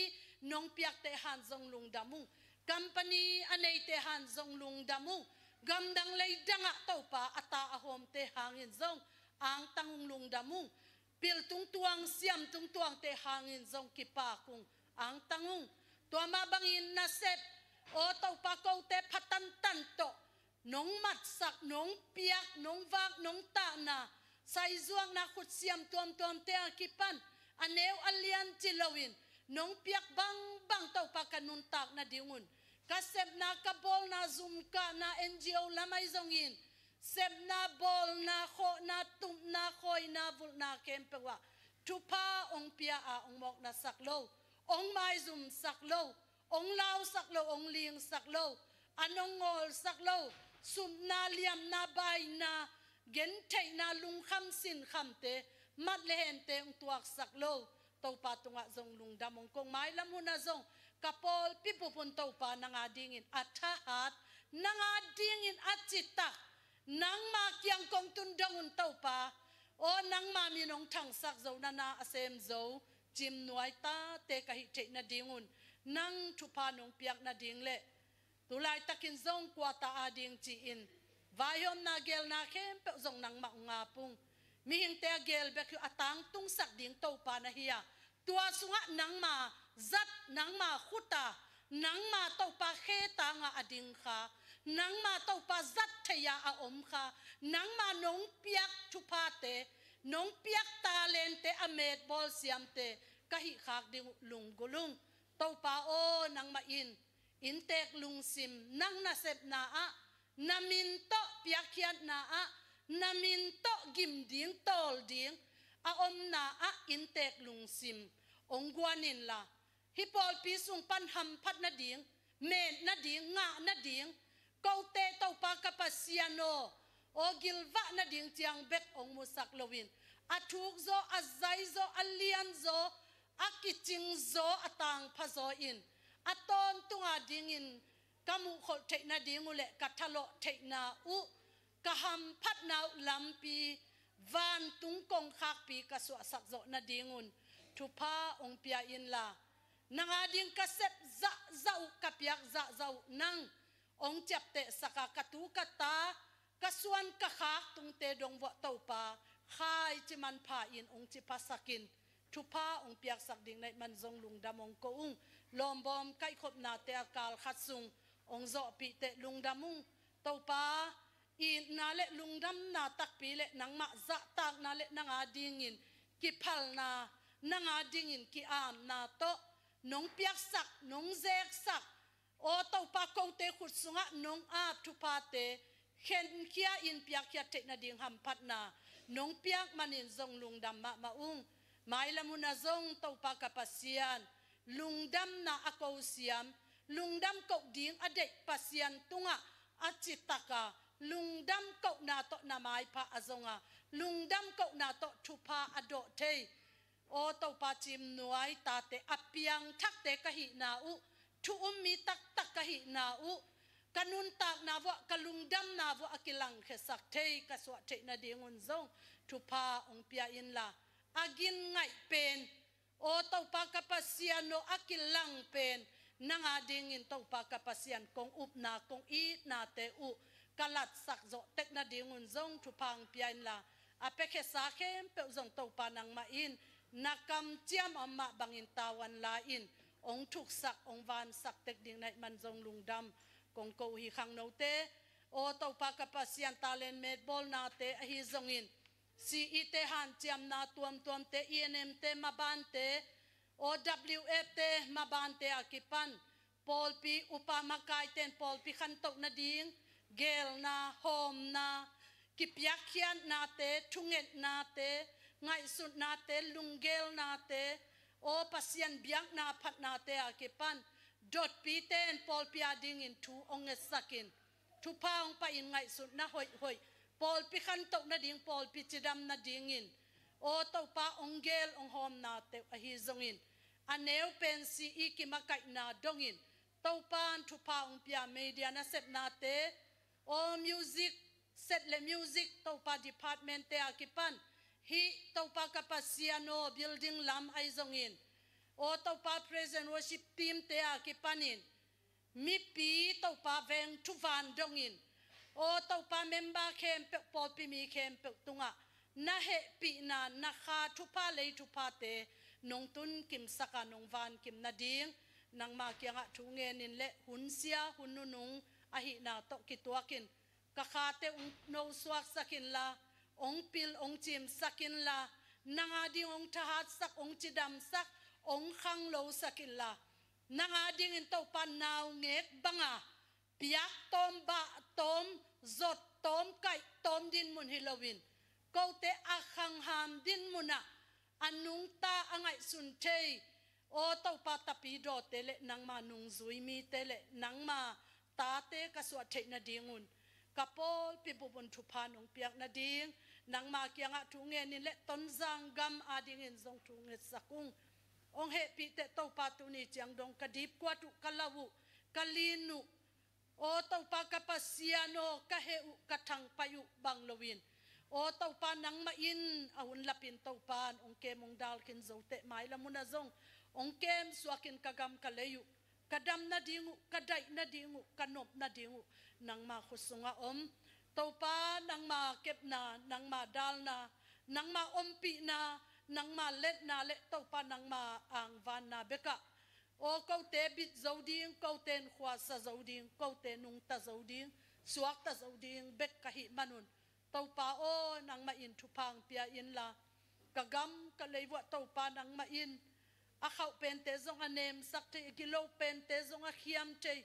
nong piakte han zong lungdam ung, company a neite han zong lungdam ung, gamdang leidangah Topa a ta a hawmte hangin zong angtang ung, lungdam ung. Pil tungtuang, siam tungtuangte hangin zong kipak ung, angtang ung. Tua mah bangin nasep, aw Topa, kote pha tantan tawh nong matsak, nong piak, nong vak, nong tahna, saizuakna, khutsiam tuamtuamte a kipan a neu a lian ci loin nong piak bangbang Topa ka nuntak nadingun, ka sepna, ka bawlna, zum kahna, N G O lam ahi zongin, sepna, bawlna, khawhna, tupna, khawina, vulhna khempeuh ah thupha hong pia a, hong mawknasak lo, hong maizumsak lo, hong lausak lo, hong lingsak lo, an hong ngawlsak lo, supna, liamna, baina, gentheihna, lungkham sinkhamte, mat le hente hong tuaksak lo Topa tungah zong lungdam ung. Kong mailam hunah zong ka pawlpi bup un Topa nang adingin a thahat, nang adingin a citak, nangma kiang kong tun dong un Topa. Aw nangma min hong thangsak zo, na na a sem zo Cimnuai tate ka hih theih nadingun nang thupha nong piak nading le tu laitakin zong kuata ading ci-in vaihawmna, gelna khempeuh zong nangmah hong ap ung. Mihingte a gel bek hi lo, a tangtungsak ding Topa na hi a, tua sungah nangma zat, nangma khuta, nangma Topa khe tanga a ding kha, nangma Topa zat thei-a a om kha, nangma nong piak thuphate, nong piak talente, a metbawl siamte ka hih khak ding uh lunggulh ung. Topa aw, nangmah in inntek lungsim, nang nasepna ah, na min tawh piakkhiatna ah, na min tawh gim ding, tawl ding a omna ah inntek lungsim hong guan inla, hih pawlpi sung pan hamphat nading, met nading, ngah nading, kote Topa ka Pasian aw, aw gilvah nading ciang bek hong musak loin, a thukzaw, a zaizaw, a lianzaw, a kicingzaw, a tangphazaw in a tawntung adingin ka muhkholh theih nading uh le ka thalawh theihna uh, ka hamphatna uh lampi vantung kongkhakpi ka suahsak zawh nadingun thupha hong pia inla, nang ading ka sep zahzah uh, ka piak zahzah uh nang hong ciaptehsak a, ka tu ka ta, ka suan ka khak tungte dong vuah Topa khaici manpha in hong ciphasak in, thupha hong piaksak ding na hih man zong lungdam hong ko ung. Lawmbawm kaihkhopnate a kal khat sung hong zawhpih teh lungdam ung. Topa, itna le lungdamna takpi le nangmah zahtakna le nang adingin kiphalna, nang adingin ki-apna tawh nong piaksak, nong zeksak, aw Topa, kote khut sungah nong ap thuphate khenkhia in piakkhiat theih nading hamphatna nong piak manin zong lungdam mahmah ung. Mailam hunah zong Topa ka Pasian, lungdamna a kosiam, lungdam koh ding a deih Pasian tungah a citak a, lungdam kohna tawh na maipha a zong a, lungdam kohna tawh thupha a dawh thei, aw Topa, Cimnuai tate a piangthakte ka hihna uh, thu um mi taktak ka hihna uh, ka nuntakna vuah, ka lungdamna vuah a kilangkhiasak thei ka suah theih nadingun zong thupha hong pia inla, a gin ngaih pen, aw Topa ka Pasian aw, a kilang pen nang adingin Topa ka Pasian kong upna, kong itnate uh ka latsak zawh tek nadingun zong thupha hong pia inla, a piakhiasa khempeuh zong Topa nangmah in na kamciam a om mah bangin tavuan la-in hong thuksak, hong vansak tek ding na hih man zong lungdam kong ko uh hi. Khangnote, aw Topa ka Pasian, talent metbawlnate ahi zongin, C E te hanciamna tuamtuamte, E N M te mabante, aw W F te mabante a kipan pawlpi upa makaite in pawlpi khantoh nading, geelna, hawmna, kipiakkhiatnate, thungetnate, ngaihsutnate, lunggeelnate, aw Pasian biakna phatnate a kipan dotpite in pawlpi a dingin thu hong ngetsak in, thupha hong pah in ngaihsutna hoihhoih, pawlpi khantoh nading, pawlpi cidam nadingin, aw Topa, hong geel hong hawmnate uh ahi zongin, a neu pen C E kimakaihna dongin, Topa in thupha hong pia media nasepnate, aw music set le music Topa department te a kipan, hih Topa ka Pasian aw building lam ahi zongin, aw Topa praise and worship team te a kipanin, mipi Topa veng thuvan dongin, aw Topa member khempeuh, pawlpi mi khempeuh tungah na hehpihna, na kha thupha lei thuphate nong tun kimsak a nong van kim nading, nangma kiangah thu ngenin le hun sia hun nunung ahihna tawh kituakin, ka khate hong nosuaksak inla, hong pil hong cimsak inla, nang a ding hong thahatsak, hong cidamsak, hong khanglosak inla, nang a dingin Topa naungek banga piak tawm, bah tawm, zot tawm, kaih tawm dinmun hi loin, kote a khangham dinmun ah a nungta a ngaihsun thei, aw Topa, tapidawte le nangma nungzui mite le nangma tate ka suah theih nadingun, ka pawlpi bup un thupha nong piak nading, nangma kiangah thu ngenin le Tonzang gam a dingin zong thu ngetsak ung. Hong hehpih teh Topa, tuni ciang dong ka dipkuat uh, ka lau uh, ka lin uh, aw Topa ka Pasian aw, ka heh uh, ka thangpaih uh bang loin, aw Topa, nangmah in a hun lapin Topa in hong kem hong dal khin zo teh, mailam hun ah zong hong kem suakin, ka gam ka lei uh, ka dam nading uh, ka daih nading uh, ka nop nading uh, nangma khut sungah om Topa, nangma kepna, nangma dalna, nangma ompihna, nangma letna le Topa nangma angvanna bekah, aw kote bit zo ding, kote in khuasa zo ding, kote nungta zo ding, suakta zo ding bek ka hih manun, Topa aw, nangmah in thupha hong pia inla, ka gam ka lei vuah Topa, nangmah in a khauh pente zong a nemsak thei, a gilo pente zong a khiam thei,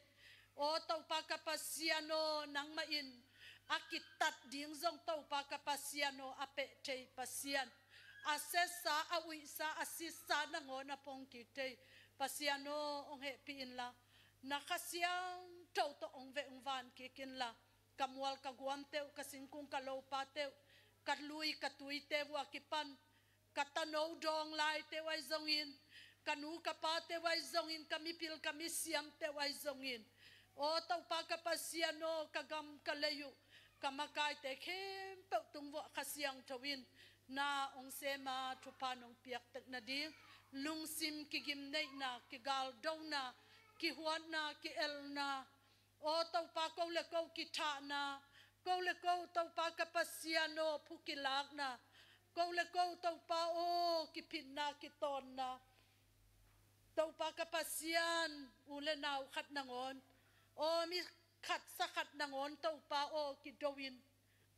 aw Topa ka Pasian aw, nangmah in a kitat ding zong Topa ka Pasian aw, a peh thei Pasian, a sesa, a uihsa, a sitsa nangawn a pong kik thei Pasian aw, hong hehpih inla, na Kha Siangtho tawh hong veh hong van kik inla, ka mual ka guamte uh, ka singkung ka lopate uh, ka lui ka tuite uh a kipan, ka tano dawng laite uh ahi zongin, ka nu ka pate uh ahi zongin, ka mipil ka misiamte uh ahi zongin, aw Topa ka Pasian aw, ka gam ka lei uh, ka makaite khempeuh tung vuah Kha Siangtho in na hong sem a, thupha nong piak tek nading, lungsim kigimneihna, kigaldona, kihuatna, ki-elna, aw Topa, ko le ko kithahna, ko le ko Topa ka Pasian aw, phu kilakna, ko le ko Topa aw, kiphinna, kitawnna, Topa ka Pasian, u le nau khat nangawn, aw mi khat sa khat nangawn Topa aw, kido in,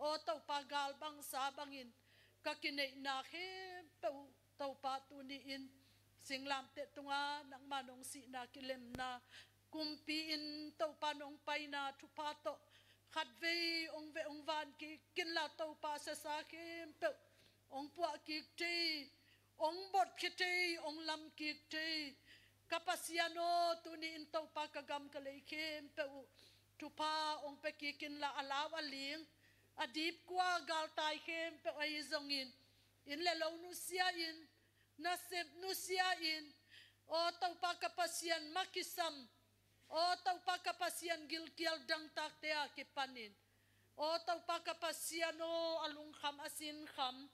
aw Topa, gal bangsa bangin ka kineihna khempeuh uh Topa, tuni-in singlamteh tungah nangma nong sihna kilemna, kumpi in Topa nong paina thupha tawh khatvei hong veh hong van kik inla Topa, sesa khempeuh hong puah kik thei, hong botkhia thei, hong lam kik thei ka Pasian aw, tuni-in Topa ka gam ka lei khempeuh uh thupha hong pia kik inla, a lau a ling, a dipkua galtai khempeuh ahi zongin, inn le lo nusia in, nasep nusia in, aw Topa ka Pasian, ma kisam, aw Topa ka Pasian, gilkial dangtakte a kipanin, aw Topa ka Pasian aw, a lungkham a sinkham,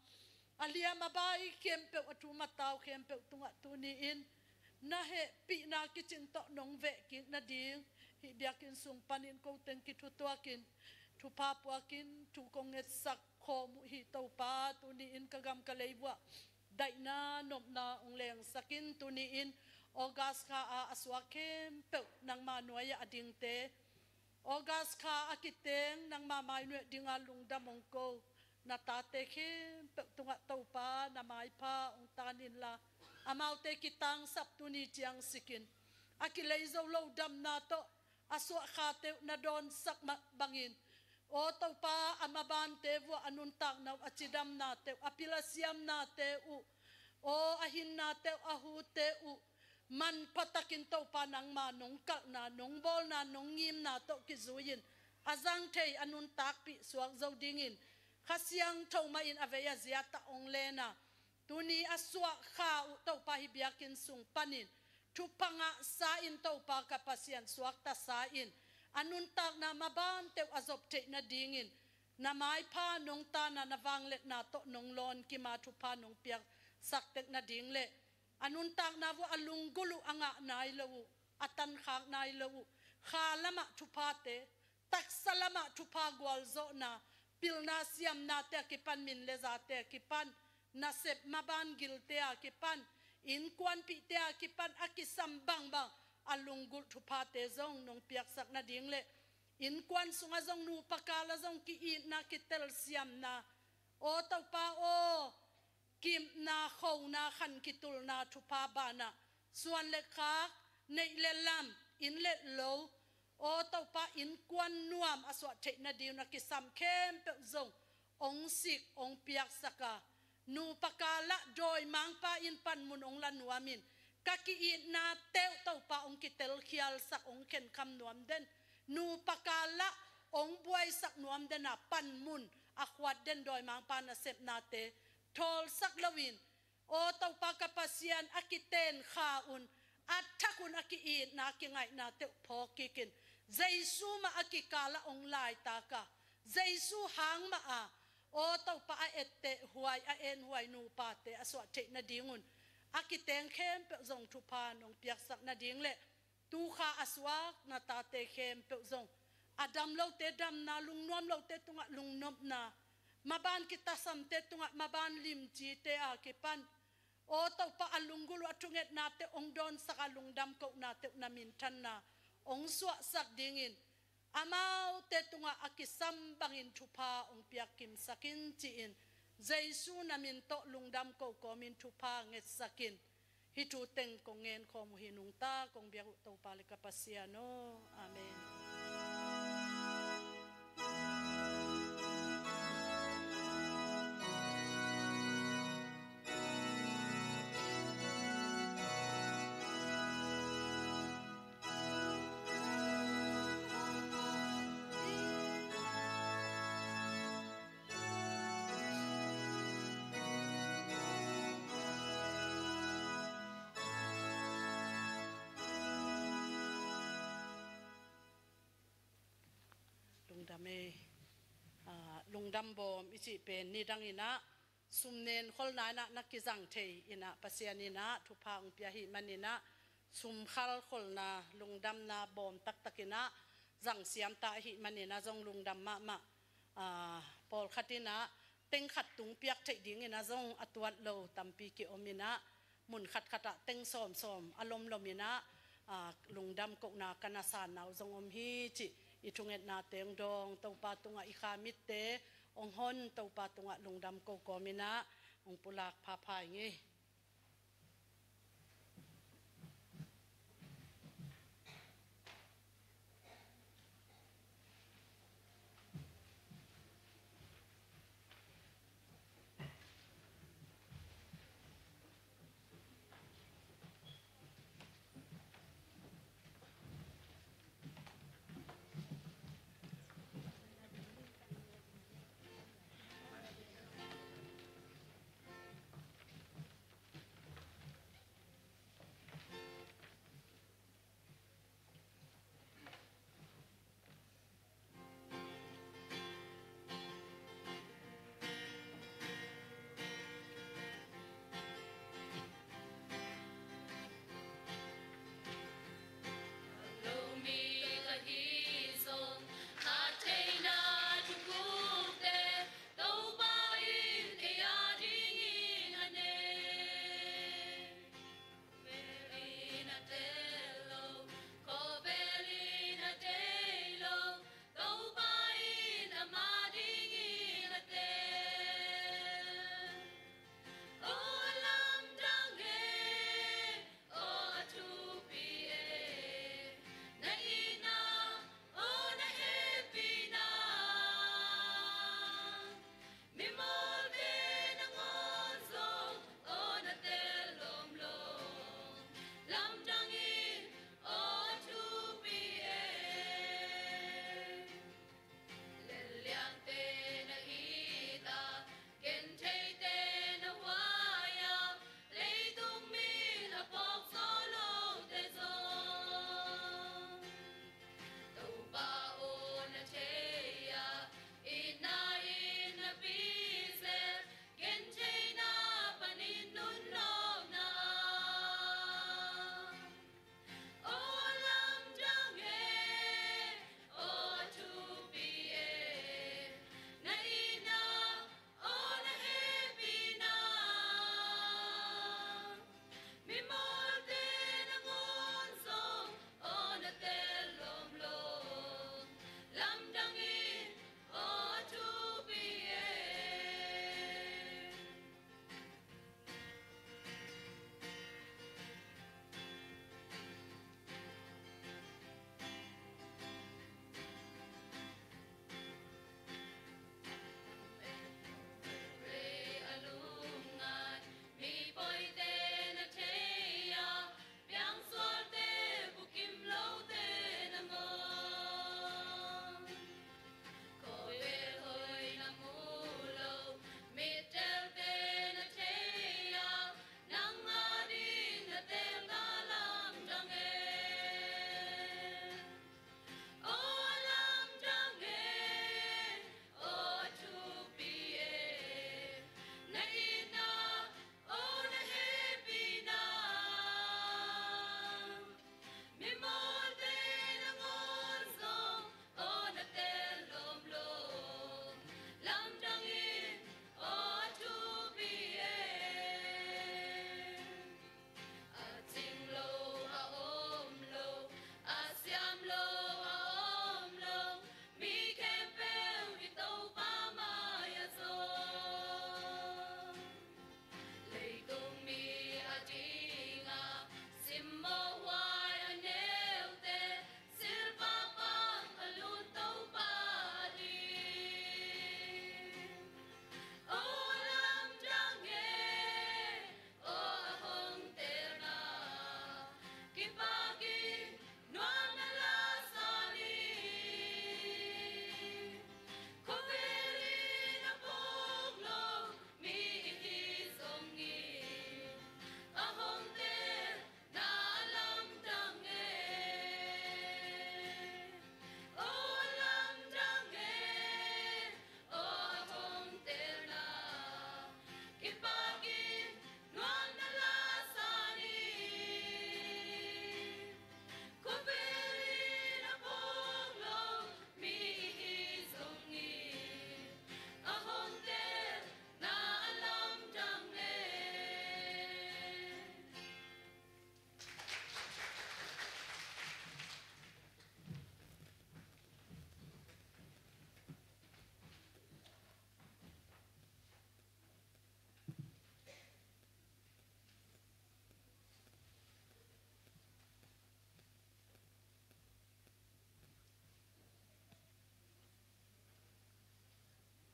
a liam a bai khempeuh, a thum a tau khempeuh tungah tuni-in na hehpihna kicing tawh nong veh kik nading, hih biakinn sung panin ko teng kithutuakin, thupha puakin thu kong ngetsak khawm uh hi Topa, tuni-in ka gam ka lei vuah daihna nopna hong lengsak in, tuni-in August kha a a suak khempeuh nangma nuai-ah a dingte, August kha a kiteng nangma mai nuai-ah dinga lungdam hong ko na tate khempeuh tungah Topa na maipha hong tan inla, amaute kitangsap tuni ciang sikin, a kilei zo lo damna tawh a suah khate uh na dawnsak mah bangin, aw Topa, a mabante vuah a nuntakna uh, a cidamnate uh, a pil a siamnate uh, aw a hinnate uh, a hute uh, manpha takin Topa nangma nong kalhna, nong bawlna, nong ngimna tawh kizui-in a zang thei, a nuntakpih suak zo dingin Kha Siangtho mah in a vei a zia tah hong len a, tuni a suah Kha uh Topa hih biakinn sung panin thupha ngahsa-in Topa ka Pasian suakta sa-in a nuntakna mabante uh a zop theih nadingin na maipha nong tan a, na vangliatna tawh nong lawn kim a, thupha nong piaksak tek nading le a nuntakna vuah a lunggulh uh a ngah nai lo uh, a tankhak nai lo uh, kha lamah thuphate, taksa lamah thupha gualzawhna, pilna siamnate a kipan, min le zate a kipan, nasep maban gilte a kipan, innkuanpihte a kipan a kisam bangbang a lunggulh thuphate zong nong piaksak nading le innkuan sungah zong nupa kal ah zong ki-itna, kitelsiamna, aw Topa aw, kipna, khona, khan kitulna thupha banah suan le khak, neih le lam, inn le lo, aw Topa, innkuan nuam a suah theih nading a kisam khempeuh zong hong sik, hong piaksak a, nupa kal ah dawimangpa in panmun hong la nuamin, ka ki-itnate uh Topa hong kitelkhialsak, hong khenkham nuam den, nupa kal ah hong buaisak nuam den a, panmun a khuat den dawimangpa nasepnate thawlsak loin, aw Topa ka Pasian, a kiten Kha un, a thak un a ki-itna, kingaihnate uh phawk kikin, Jesu mah a kikal ah hong laitak a, Jesu hang mah a, aw Topa, a etteh huai, a en huai nupate a suah theih nadingun a kiteng khempeuh zong thupha nong piaksak nading le tu Kha a suak na tate khempeuh zong a dam lote damna, lungnuam lote tungah lungnopna, maban kitasamte tungah maban limcite a kipan, aw Topa, a lunggulh uh a thungetnate hong dawnsak a, lungdam kohnate uh na minthanna hong suahsak dingin amaute tungah a kisam bangin thupha hong piakkimsak in ci-in, Jesu na min tawh lungdam ko kawmin thupha ngetsak in. Hih thu teng kong ngen khawm uh hi nungta, kong biak uh Topa le ka Pasian aw. Amen. Lungdam ei. Ah, lungdam bawm i cih pen nidang in ah sumnen kholna in ah na kizang thei in ah, Pasian in ah thupha hong pia ahih manin ah, sumkhal kholna, lungdamna bawm taktak in ah zang siam ta ahih manin ah zong lungdam mahmah. Ah, pawlkhat in ah teng khat tung piak theih dingin ah zong a tuat lo tampi kiom in ah, mun khatkhat ah teng sawmsawm a lomlom in ah, ah, lungdam kohna ka na sanna uh zong om hi cih i thungetnate hong dawng, Topa tungah i kha mitte hong hon, Topa tungah lungdam ko kawm in ah hong pulak phapha ing ei.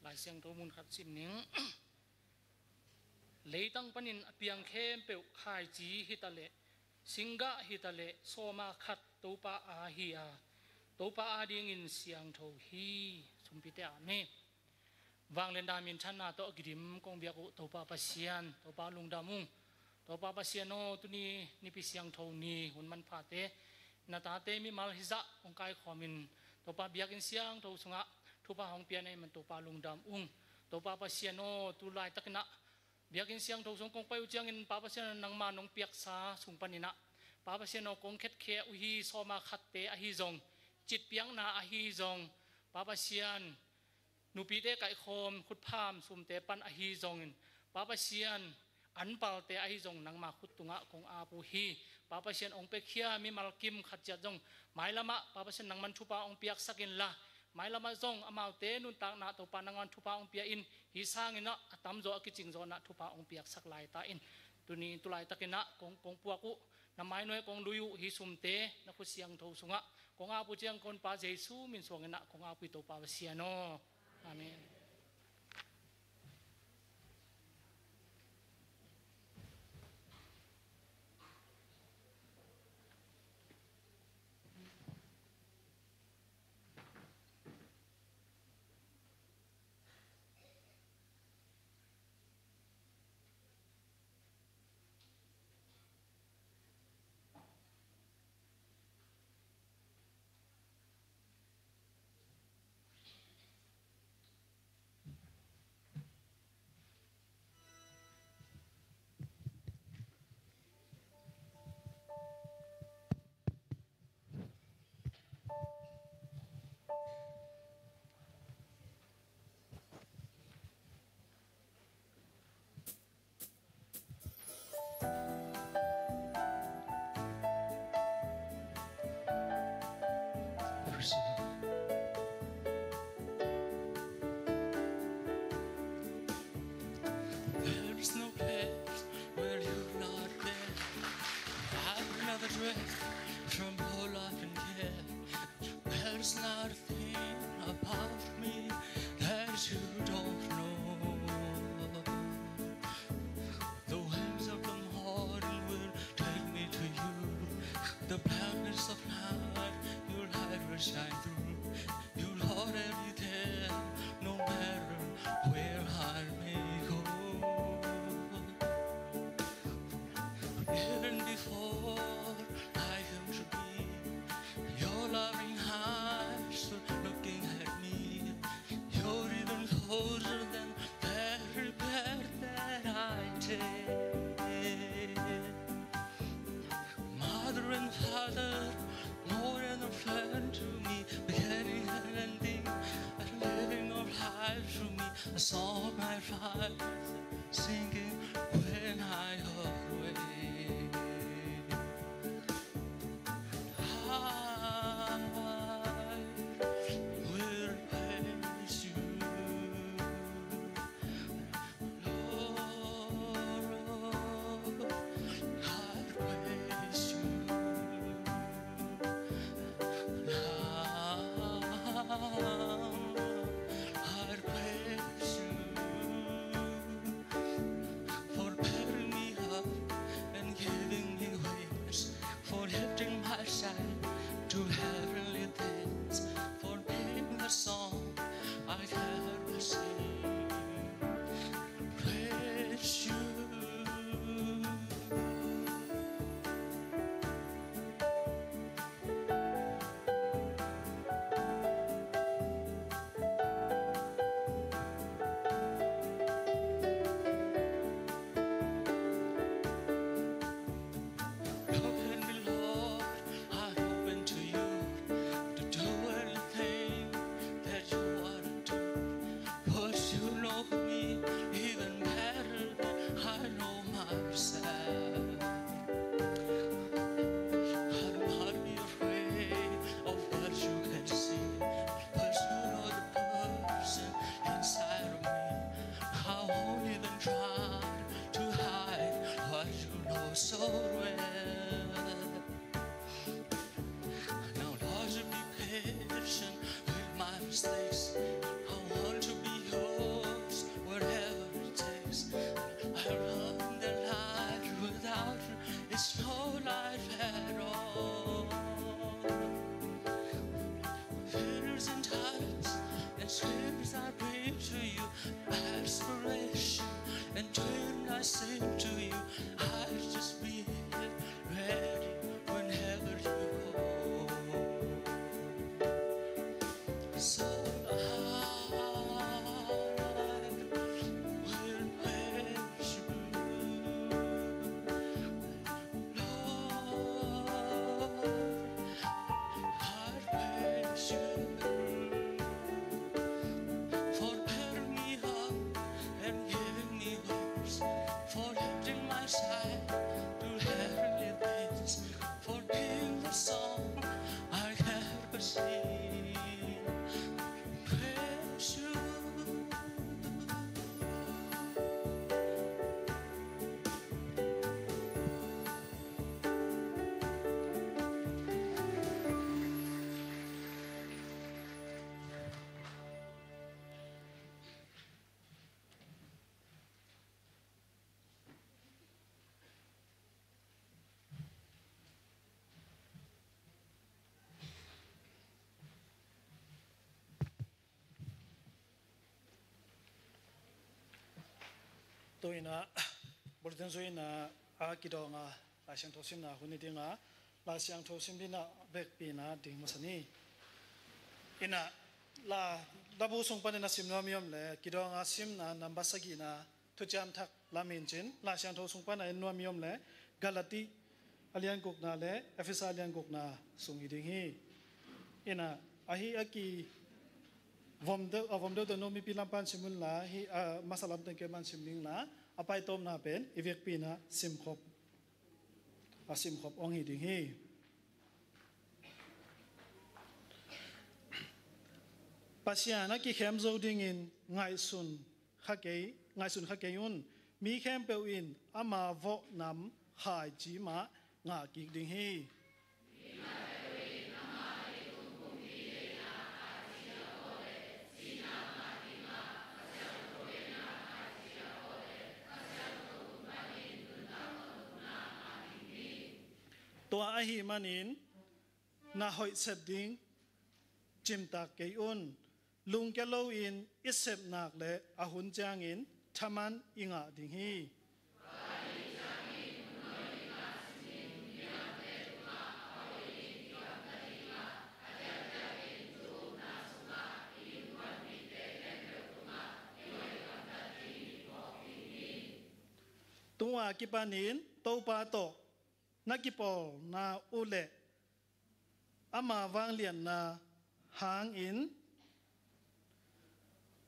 Lai Siangtho mun khat sim ning. Leitang panin a piang khempeuh, khaici hi ta leh, singgah hi ta leh, sawma khat Topa aa hi a, Topa adingin siangtho hi. Sumpite, amen. Vanglian dah minthanna tawh a kidim kong biak uh Topa Pasian, Topa lungdam ung. Topa Pasian aw, tuni Nipi Siangtho ni hun manphate, na tate mimal hizah hong kaikhawmin, Topa biakinn siangtho sungah thupha hong pia na hih man Topa lungdam ung. Topa Pasian aw, tu laitakinah biakinn siangtho sung kong pai uh ciangin Pa Pasian aw, nangma nong piaksa sung paninah, Pa Pasian aw, kong khetkhe uh hi, sawma khatte ahi zong, citpiakna ahi zong, Pa Pasian, nupite kaihkhawm khutpham sumte pan ahi zongin, Pa Pasian, anpalte ahi zong nangma khut tungah kong ap uh hi. Pa Pasian, hong piakhia mimal kim khat ciat zong mailamah Pa Pasian nangman thupha hong piaksak inla, mailamah zong amaute nuntakna Topa nangman thupha hong pia in, hih sanginah a tamzaw a kicingzawhnah thupha hong piaksak laita in. Tuni tulaitakinah kong, kong puak uh, na mainuai kong lui uh hih sumte na khut siangtho sungah kong ap uh ciang kong Pa Jesu min suanginah kong ap uh hi Topa Pasian aw. Amen. There is no place where you've not been. I've never drift from your love and care. There's not a thing about me that you don't know. The winds of the morning will take me to you. The blackness of night, your light will shine through. You Lord, every day, no matter where I may go. Even before I came to be, your loving eyes were looking at me. You're even closer than every breath that I take. Mother and father, more than a friend to me, beginning and ending, a living of life to me, a song I write, singing when I always. I will praise you. Lord, I praise you. Lord, I praise you. I run the light without you, it's no life at all. Fears and doubts and screams I bring to you, aspiration and dream I sing to you. I just be ready whenever you call. So I will praise you, Lord. I praise you for pairing me up and giving me wings, for lifting my side to heavenly things, for being the song I ever sing. Praise you. Tu-in ah, bulletin zui-in ah, a kidawng a, Lai Siangtho simna hun hi ding a, Lai Siangtho sim ding a vekpi-in ah ding masa ni. In ah, la, labu sung panin a sim nuam i om leh, kidawng a simna nambat sagihna, Thuciam Thak lam hi in cin, Lai Siangtho sung pan a en nuam i om leh, Galati a lian gukna leh Efesa a lian gukna sung hi ding hi. In ah, ahi a ki vom deuh, a vom deuh deuh no mipi lam pan sim un la, hi, a, masa lam teng kei man sim ning la, a paitawpna pen i vekpi-in ah simkhop, a simkhop hong hi ding hi. Pasian a kikhem zo dingin ngaihsun kha kei, ngaihsun kha kei un. Mi khempeuh in ama vawh nam khaici mah ngah kik ding hi. Tua ahih manin na hoih sep ding cimtak kei un. Lungkia loin i sep nak leh a hun ciangin thaman i ngah ding hi. Tua kipanin Topa tawh na kipawlna uh leh ama vangliatna hangin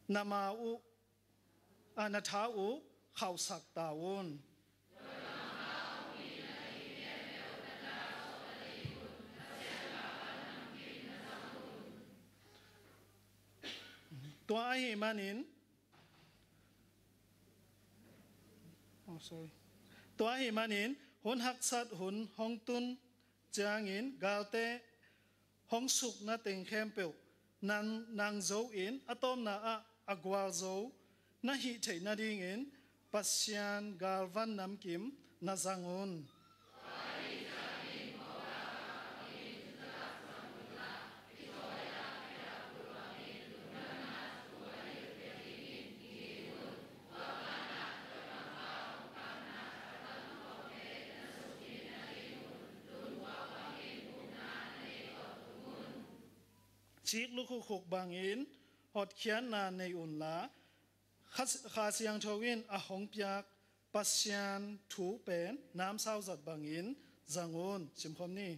na ma uh, a, na tha uh khauhsak ta un. Tua ahih manin, oh, sorry. Tua ahih manin, hun haksat hun hong tun ciangin galte hong sukna teng khempeuh nang, nang zo-in a tawpna ah a gualzo na hih theih nadingin Pasian galvan namkim na zang un. Cik lukhukhuk bangin hotkhiatna nei unla, Kha, Kha Siangtho in a hong piak Pasian thu pen namsau zat bangin zang un. Simkhawm ni.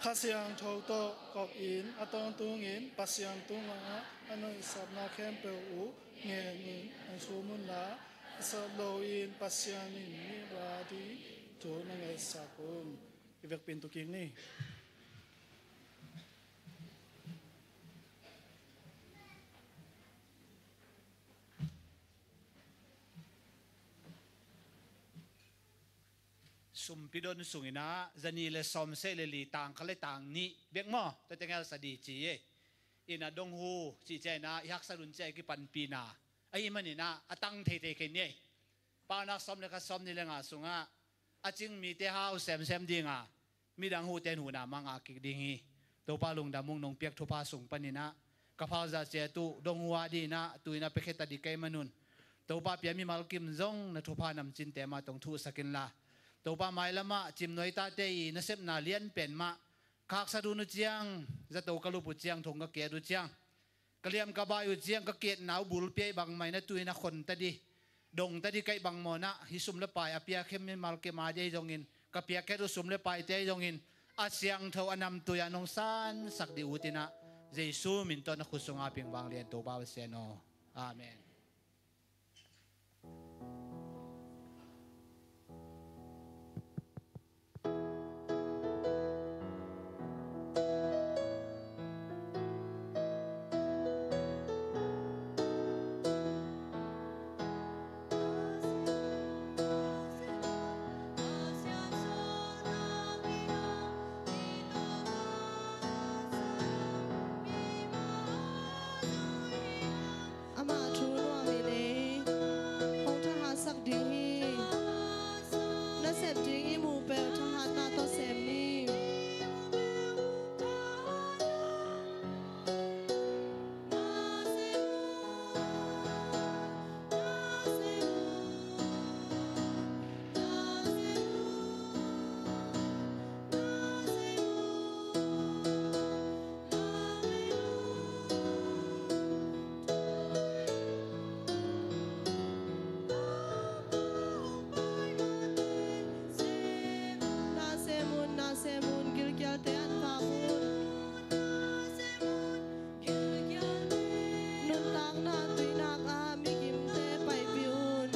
Kha Siangtho tawh kop in a tawntungin Pasian tungah a nuihsatna khempeuh uh ngen un, a sum unla, a sat loin Pasian in mi ra ding thu na ngaihsak un. I vekpi-in tu kik ni. Sumpi don sungin ah, zanih le sawmseh le li, tang khat le tang nih bek maw, tua teng el sa di ci e. In ah dong hu cih ciang in ah, i haksat hun ciang i kipanpihna ahih manin ah, a tang theithei khin ni e. Paunak sawm le khat, sawm nih le nga sungah a cing mite hau semsem dinga, midang huhte in huhna mah ngah kik ding hi. Topa lungdam ung, nong piak thupha sung paninah ka phawkzah ciat uh dong hua dinah tuinah piakhia ta dih kei manun, Topa pia mimal kim zong na thupha namcinte mah tong thuhsak inla, Topa mailamah cimnuai tate i nasepna lianpen mah ka haksa dun uh ciang, zato ka lup uh ciang, thong ka kiat uh ciang, ka liam ka bai uh ciang, ka kiatna uh bulpi aih bangmah in a tuinah khon ta dih, dong ta dih kaih bang mawnah, hih sum le pai a piakhia mimal kim a dih ahi zongin, ka piakhia uh sum le paite ahi zongin, a siangtho a namtui a nong sansak dih uh tinah, Jesu min tawh na khut sungah ping vanglian Topa Pasian aw. Amen. Amah thu nuam in ei hong thahatsak ding hi. Na sep ding i muh peuh thahatna tawh sem ni. Na sem un, na sem un, gilkialte an vak un. Nuntakna tuinak ah migimte paipih un.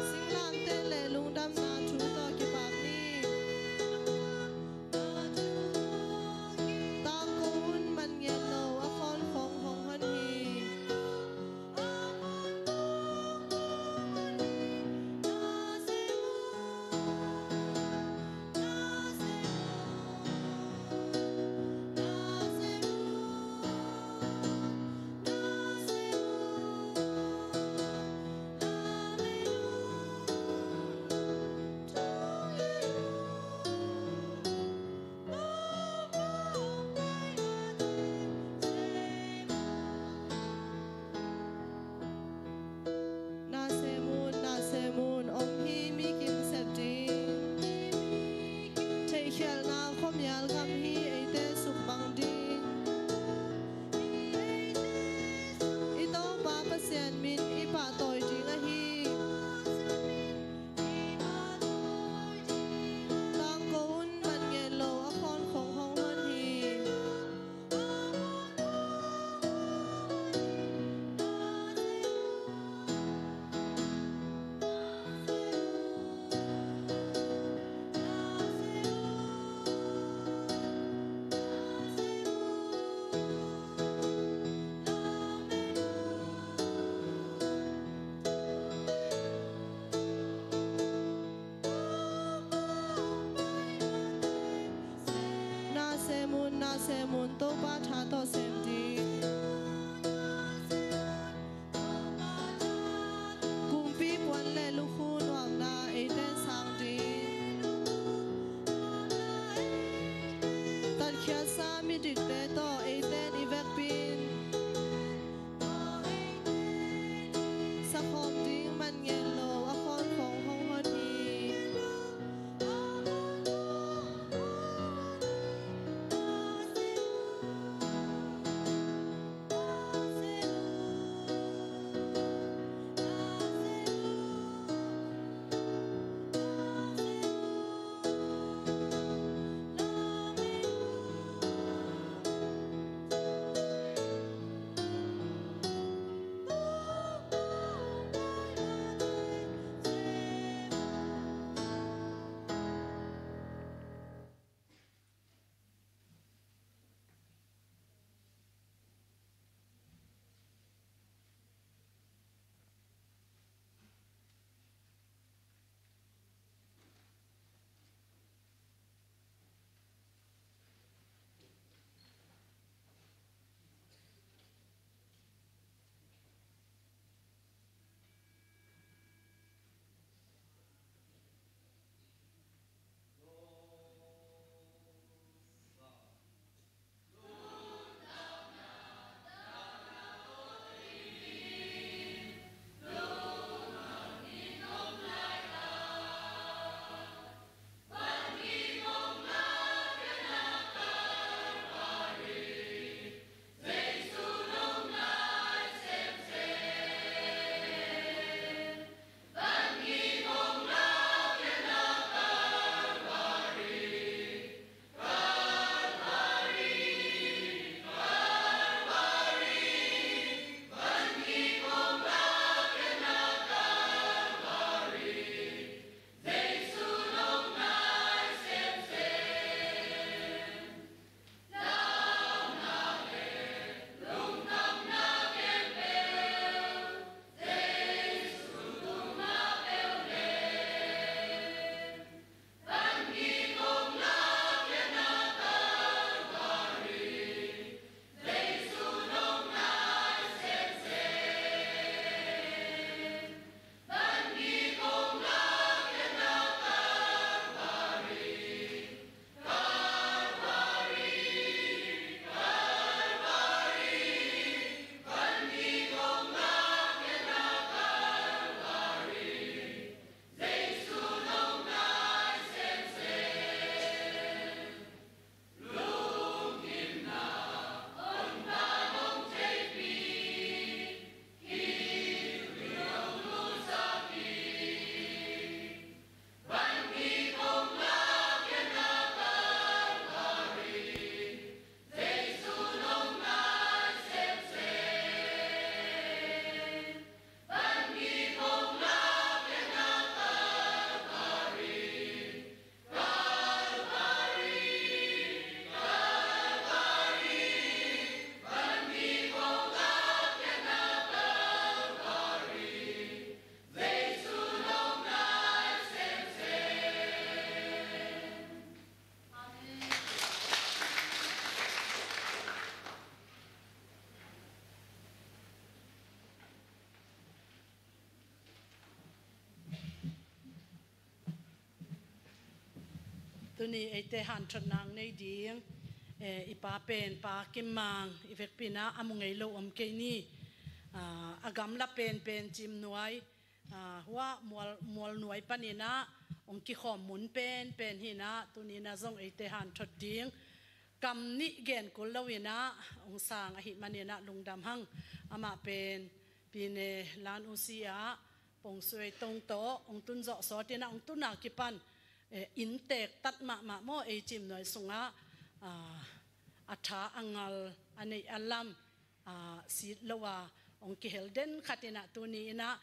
Singlamteh le lungdamna thu tawh kipak ni. Tangko un, man ngen lo a khawn khong hong hon hi. Na sem un, na sem un, om hi mi kim sep ding. Theihkhialhna khuamial gam hi eite sukmang ding. I Topa Pasian min i pahtawi ding ahi. Tangko un, man ngen lo a khawn khong hong hon hi. Na sem un, na sem un, Topa tha tawh sem ding. Kumpi puan le lukhu nuamna eite sang ding. Tatkhiatsa midikte tawh eite in i vekpi in. Sakhawm ding man ngen lo a khawn khong hong hon hi. Tuni eite hanthotna nei ding, eh, i pa pen Pa Kim Mang, i vekpi-in ah a mu ngei lo om kei ni. Ah, a gamla penpen Cimnuai, ah, hua Mual, Mualnuai panin ah hong kikhawm mun penpen hi-in ah, tuni-in ah zong eite hanthot ding kam nih gen kul lo-in ah hong sang ahih manin ah lungdam hang. Amah pen Pyine Lan Usi ah Pongsuai Tong tawh hong tun zawh sawtin ah, hong tun a kipan, eh, inntek tat mahmah maw, ei Cimnuai sungah, ah, a tha a ngal, a neih a lam, ah, sit lo a hong kihel den khat in ah, tuni-in ah,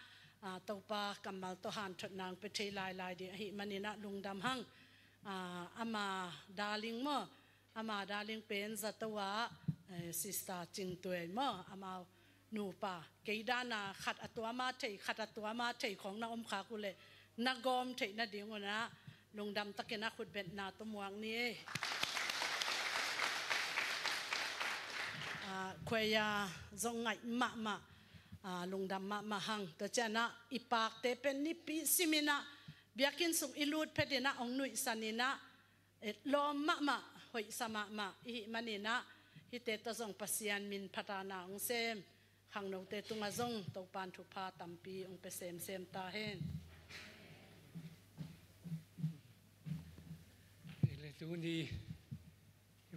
ah, Topa kammal tawh hanthotna hong pia thei lailai ding ahih manin ah lungdam hang. Ah, ama darling maw, ama darling pen zato ah, eh, Sister Cing Tuai maw, amau nupa, kei dan a khat a tuam a thei, khat a tuam a thei khawng na om khak uh leh, na gawm theih nading un ah lungdam takin ah khutbetna tawh muak ni ei. Ah, khuaia zong ngaih mahmah, ah, lungdam mahmah hang. Tua ciang ah i pakte pen nipi simin ah biakinn sung i lut phetin ah hong nuihsan in ah, eh, lawm mahmah, hoihsa mahmah i hih manin ah, hihte tawh zong Pasian min phat a na hong sem khangnote tungah zong Topa'n thupha tampi hong pia semsem ta hen. Hi leh tuni hih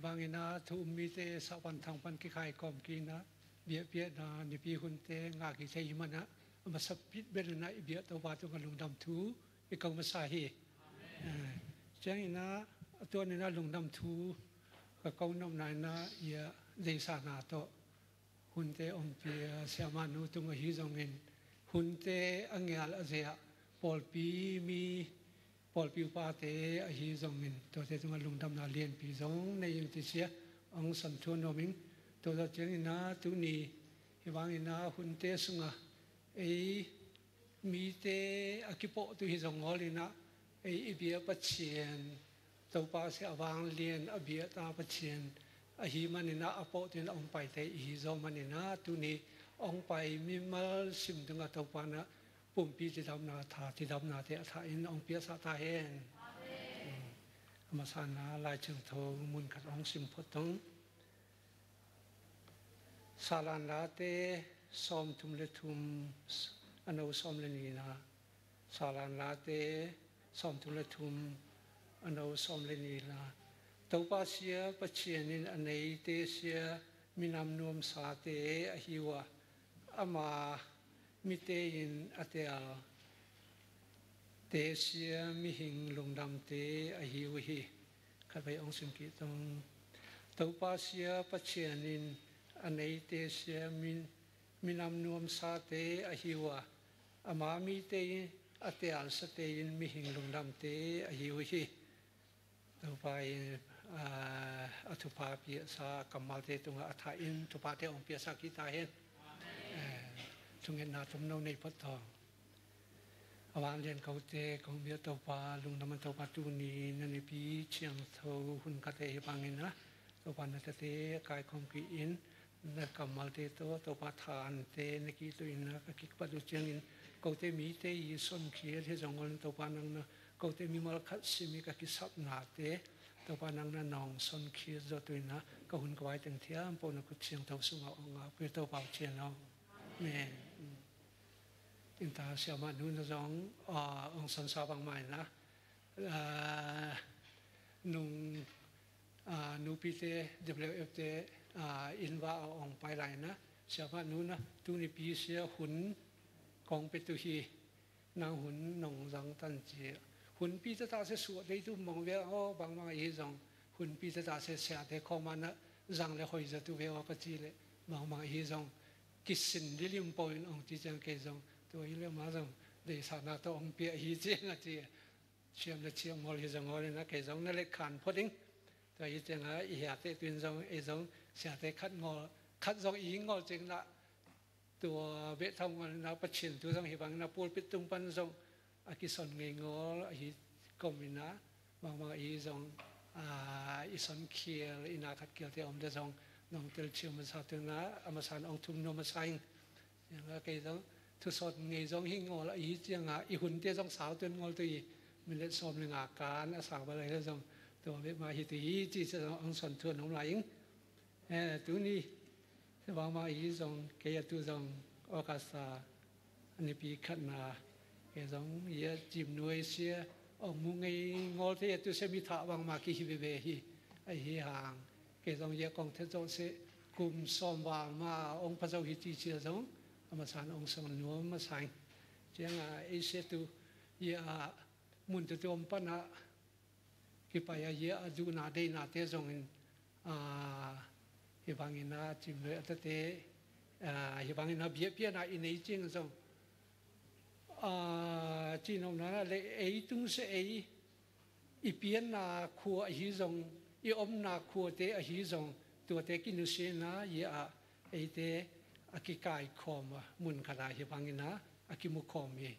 bangin ah thu um mite sahpan thangpan kikhai kawm kik in ah, biakpiakna nipi hunte ngah kik thei ahih manin ah, a masa bit bel in ah i biak Topa tungah lungdam thu i ko masa hi. Eh, ciangin ah, a tuan in ah lungdam thu ka ko nopna in ah, i, ah, deihsakna tawh hunte hong pia, ah, siamahnu tung ahi zongin, hunte a ngial a ze-ah pawlpi mi, pawlpi upate ahi zongin, tuate tungah lungdamna lianpi zong nei ing ci-a hong san thuan nuam ing. Tua zawh ciangin ah, tuni hih bangin ah hunte sungah ei mite a kipawhtu hi zong ngawl in ah, ei i biak Pathian, Topa sia a vanglian a biakta Pathian ahih manin ah, a pawhtu in a hong paite i hi zaw manin ah, tuni hong pai mimal sim tungah Topa in ah pumpi cidamna, tha cidamnate a thah in hong piaksak ta hen. Amen. A masa in ah Lai Siangtho mun khat hong sim phot ung. Salan Late sawmthum le thum, a no sawm le nihna. Salan Late sawmthum le thum, a no sawm le nihna. Topa sia Pathian in a neite sia minam nuamsate ahi uh a, ama mite in a tealte sia mihing lungdamte ahi uh hi. Khatvei hong sim kik tung. Topa sia Pathian in a neite sia min, minam nuamsate ahi uh a, ama mite in a tealsate in mihing lungdamte ahi uh hi. Topa in, ah, a thupha piaksa kammalte tungah a thah in thuphate hong piaksa kik ta hen. Eh, thungetna tomno nei phot tawh. A vanglian kote kong biak Topa, lungdam mahmah Topa, tuni na nipi ciangtho hun khat ahi bangin ah, Topa na tate a kaikhawm kik in, na kammalte tawh Topa thante na kituh in ah ka kipat uh ciangin, kote mite i sonkhiat hi zong ngawl in Topa nang na, kote mimal khat sim i ka kisapnate Topa nang na nong sonkhiat zawh tu in ah, ka hun ka vai teng thiam peuh na khut ciangtho sungah hong ngak pih Topa uh cian aw. Amen. Innta siamahnu na zong, ah, hong sansa bangmah in ah, ah, nung, ah, nupite, W F te, ah, innva a hong pai lai in ah, siamahnu na, tuni pi sia hun kong pia tu hi, nang hun nong zang tan ci. Hunpi tata sia suah dei tu mong ve aw, bangmah ahi zong, hunpi tata sia siate khawm ah na zang le hoih za tu ve aw ka ci leh, bangmah ahi zong, kisin lilim peuh in hong ci ciang kei zong, tua hi leh mah zong deihsakna tawh hong pia hi ciang a ci. Siam le siam ngawl hi zong ngawl in ah kei zong na let khan phot ing. Tua hi ciang a i hiate tu in zong, ei zong siate khat ngawl, khat zong i ngawl ciang na, tua beh thau ngawl in ah Pathian thu zong hi bangin ah pulpit tung pan zong a kison ngei ngawl ahi kawm in ah, bangmah ahi zong, ah, i son khial, i na khat khialte om de zong nong telchia masa tu in ah, a masa in hong thum nuam masa ing. Ciang a kei zong thusawn ngei zong hi ngawl ahi ciang a, i hunte zong sau tuan ngawl tu hi. Minute sawm le nga kan a sau bal ahi le zong, Tua bek mah hi ti hi ci sa zong hong suan thuan om lai ing. Eh, tuni bangmah hi zong kei a tu zong August a nipi khatna kei zong yia cim nuai sia hong mu ngei ngawl thei a tu sia mi thah bangmah kihi veve hi. Ahi hang kei zong yia kong thet zawh seh kum sawm val mah hong pha zo hi ci sia zong a masa in hong suan nuam masa ing. Ciang a ei sia tu yia mun tu tu om pan a kipai a yia a duhna deihnate zongin, ah, hi bangin a cim nuai a tate, ah, hi bangin a biakpiakna i nei ciang zong, ah, cihnopna le ei tung sia ei i pianna khua ahi zong, i omna khuate ahi zong, tuate kinusiana yia a eite a kikaikhawm a mun khat a hi bangin a a kimukhawm hi.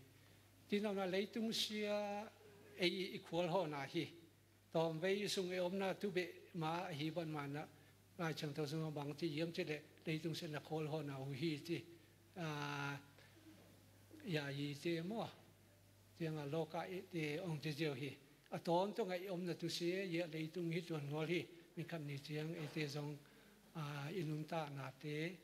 Cihnopna leitung sia ei i khualhawna hi. Tawmvei sung i omna tu bek mah ahi ban mah na Lai Siangtho sung a bang ci hiam ci le leitung sia na khualhawna uh hi ci. Ah, ya yi ci maw. Ciang a lawka i te ong ci ziau hi. A tawntung a i omna tu sia yia leitung hi tuan ngawl hi. Ni khat ni ciang eite zong, ah, i nuntahnate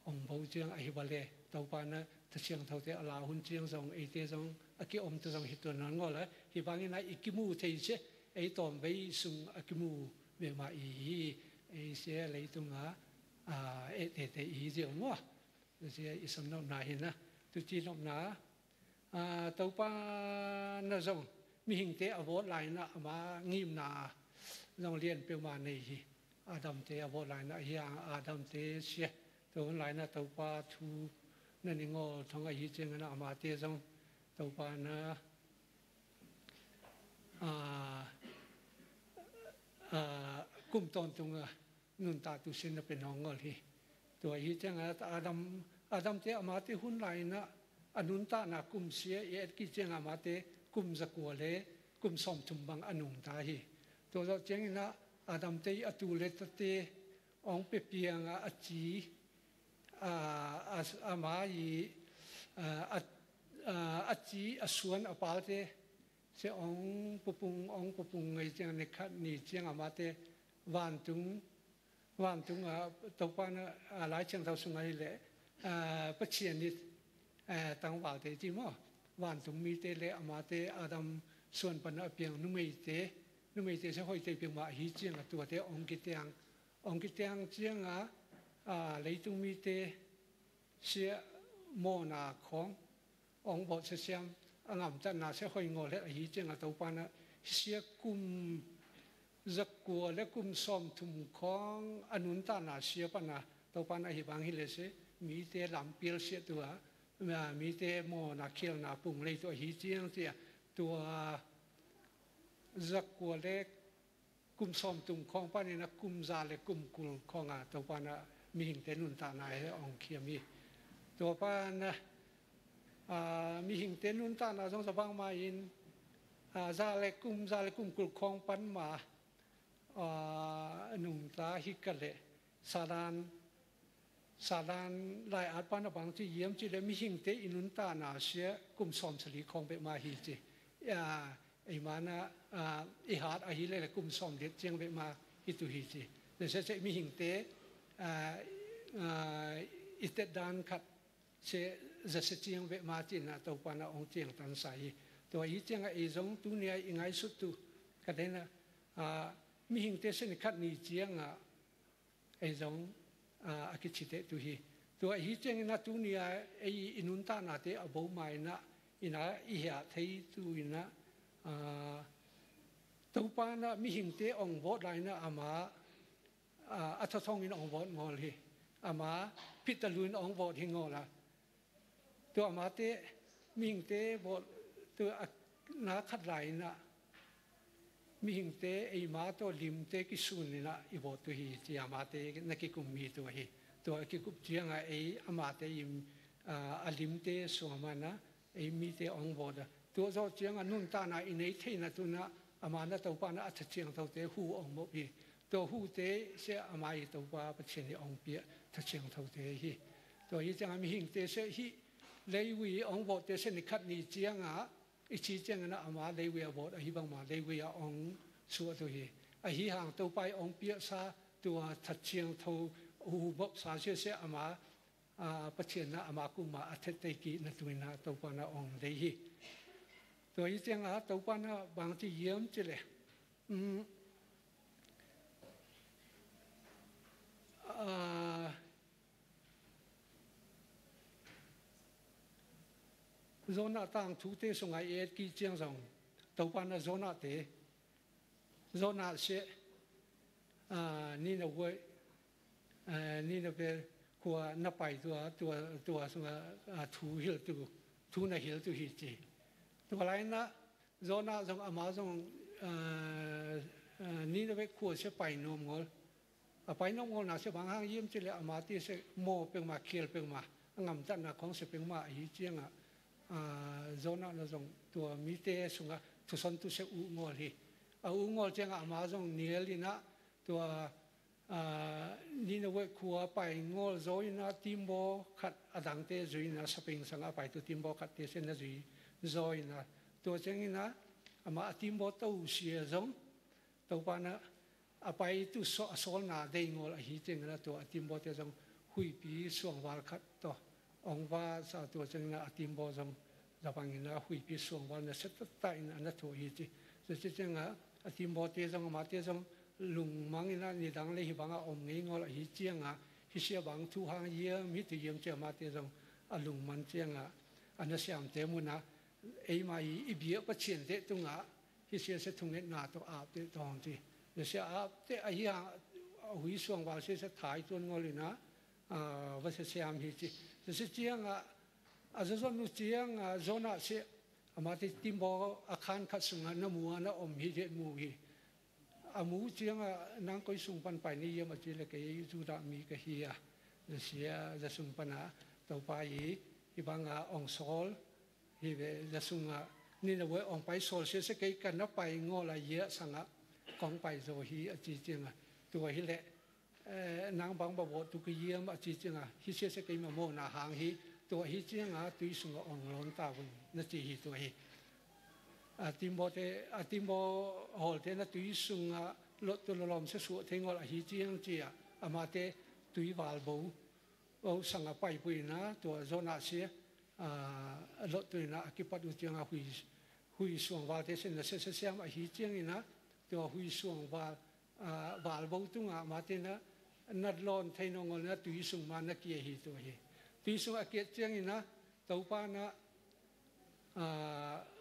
ong bo ciang ahi bale Topa na Tha Siangthote a la hun ciang zong eite zong a kiom tu zong hi tuan ngawl a hi bangin a i kimu thei sia ei tawmvei sung a kimu bek mah i hi. Ei sia leitung a, ah, eh, tete i hi ziau maw. Tu sia i sam nopna hi na. Tu cihnopna, ah, Topa na zong mihingte a vawt lai na ama ngimna zong lian peuhmah nei hi. Adamte a vawt lai na hi a Adamte sia. Tua hun lai na Topa thu na ni ngawl thong ahi ciang na amate zong Topa na, ah, ah, kum tawntung a nuntaktu sia na pia nawn ngawl hi. Tua hi ciang a Adam, Adamte amate hun lai na a nuntakna kum sia i et kik ciang amate kum zakua le kum sawmthum bang a nungta hi. Tua zawh ciangin a Adamte i a tu le tate ong pia piang a a ci, a, a, ama i, a, a, a, a ci a suan a palte sia ong pupung, ong pupung ngei ciang ni khat ni ciang amate vantung, vantung a Topa na, a, Lai Siangtho sung ahi le, a, Pathian i, a, tangvalte ci maw. Vantung mite le amate Adam suan pan a piang numeite, numeite sia hoihte piang mah ahi ciang a tuate ong kitiang, ong kitiang ciang a, a, leitung mite sia mawhna khawng ong bawh sia siam a ngamtatna sia hoih ngawl het ahi ciang a Topa na sia kum zakua le kum sawmthum khawng a nuntakna sia pan a Topa na hi bang hi le sia mite lampial sia tu a, mite mawhna khialna pung lei tu ahi ciang ci a tua zakua le kum sawmthum khawng panin a kum za le kum kul khawng a Topa na mihingte nuntakna he ong khiam hi. Tua pan a, a, mihingte nuntakna zong za bangmah in, a, za le kum, za le kum kul khawng pan mah, a, nungta hi ka le Satan, Satan lai-at pan a bang ci hiam ci le mihingte i nuntakna sia kum sawmsali khawng bek mah hi ci. A, ei mana, a, i hat ahi le le kum sawmgiat ciang bek mah hi tu hi ci. Tua sia sia mihingte, a, a, i tet dan khat sia za sia ciang bek mah ci na Topa na ong ciangtan sa hi. Tua hi ciang a ei zong tuni a i ngaihsut tu ka den a, a, mihingte sia ni khat ni ciang a ei zong, a, a kici teh tu hi. Tua hi ciangin a tuni a ei i nuntaknate a bo mai na in a i hia thei tu in a, a, Topa na mihingte ong vawt lai na ama, a, a thathong in ong vawt ngawl hi. Ama phit talu in ong vawt hi ngawl a. Tua amate mihingte vawt tu a na khat lai in a mihingte eima tawh limte kisun in a i vawt tu hi ci amate na kikum mi tu hi. Tua a kikup ciang a ei amate i, a, a limte sung a man a ei mite ong vawt a. Tua zawh ciang a nuntakna i nei theihna tu na ama na Topa na a Tha Siangthote hu ong mawh hi. Tua hute sia ama i Topa Pathian i ong pia Tha Siangthote hi. Tua hi ciang a mihingte sia hi leivui ong vawtte sia ni khat ni ciang a i ci ciang a na ama leivui a vawt ahi bang mah leivui a ong suah tu hi. Ahi hang Topa i ong piaksa tua that ciangtho u bopsa siasia ama, a, Pathian na ama kuma a thettei kihna tuina Topa na ong dei hi. Tua hi cianga Topa na bangci hiam cileh, um, a, Jonah tangthute sunga i et kik ciang zong Topa na Jonah te, Jonah seh, a, Nineveh, a, Nineveh khua na pai tua, tua, tua sunga, a, thu hiltu, thu na hiltu hi ci. Tua laina Jonah zong ama zong, a, a, Nineveh khua seh pai nuam ngol. A pai nuam ngolna seh bang hang hiam cileh amate seh maw pengmah, khial pengmah, a ngamtatna khong seh pengmah ahi cianga, a, Jonah na zong tua mite sunga thuson tu seh uh ngol hi. A uh ngol cianga ama zong nial ina tua, a, Nineveh khua pai ngol zaw ina timbaw khat a dangte zui ina saping sanga a pai tu timbaw khatte seh na zui zaw ina tua ciang ina ama a timbaw to sia zong Topa na a pai tu saw, a sawlna dei ngol ahi ciangina tua a timbawte zong huipi suangval khat tawh ong vasa tua ciangina a timbaw zong zabangina huipi suangval na setatta in a na thuah hi ci. Tua ci cianga a timbawte zong amate zong lungmangina nidang le hibanga om ngei ngol ahi cianga hisia bang thu hang hiam hiti hiam ci amate zong a lungman cianga a na siamte muna eima i, i biak Pathiante tunga hi siasia thungetna tawh apte tawng ci. Sia apte ahi a, a hui suangval siasia thai tuan ngolina, a, va sia siam hi ci. Sia cianga a zazon uh cianga Jonah sia amate timbaw a khan khat sunga na mu a na om hi diat mu hi. A mu cianga nang koi sung pan pai ni hiam a ci le kei Judah mi ka hi a. Sia za sung pana Topa i, i banga ong sawl hi ve, za sunga Nineveh ong pai sawl siasia kei ka na pai ngol a ia sanga kong pai zaw hi a ci cianga tua hi leh, eh, nang bang babawh tu ka hiam a ci cianga hi siasia kei mamawhna hang hi tua hi cianga tui sunga ong lawn ta vun na ci hi tua hi. A timbawte, a timbaw hawlte na tui sunga lot tu lawlawm sia suah thei ngol ahi ciang cia amate tui valbo o sanga paipuina tua Jonah sia, a, lot tuina a kipat uh cianga hui, hui suangvalte sin na sia sia siam ahi ciangina tua hui suangval, a, valbo tunga amate na nat lawn thei nongol na tui sung ma na kia hi tua hi. Tui sung a kiat ciangina Topa na, a,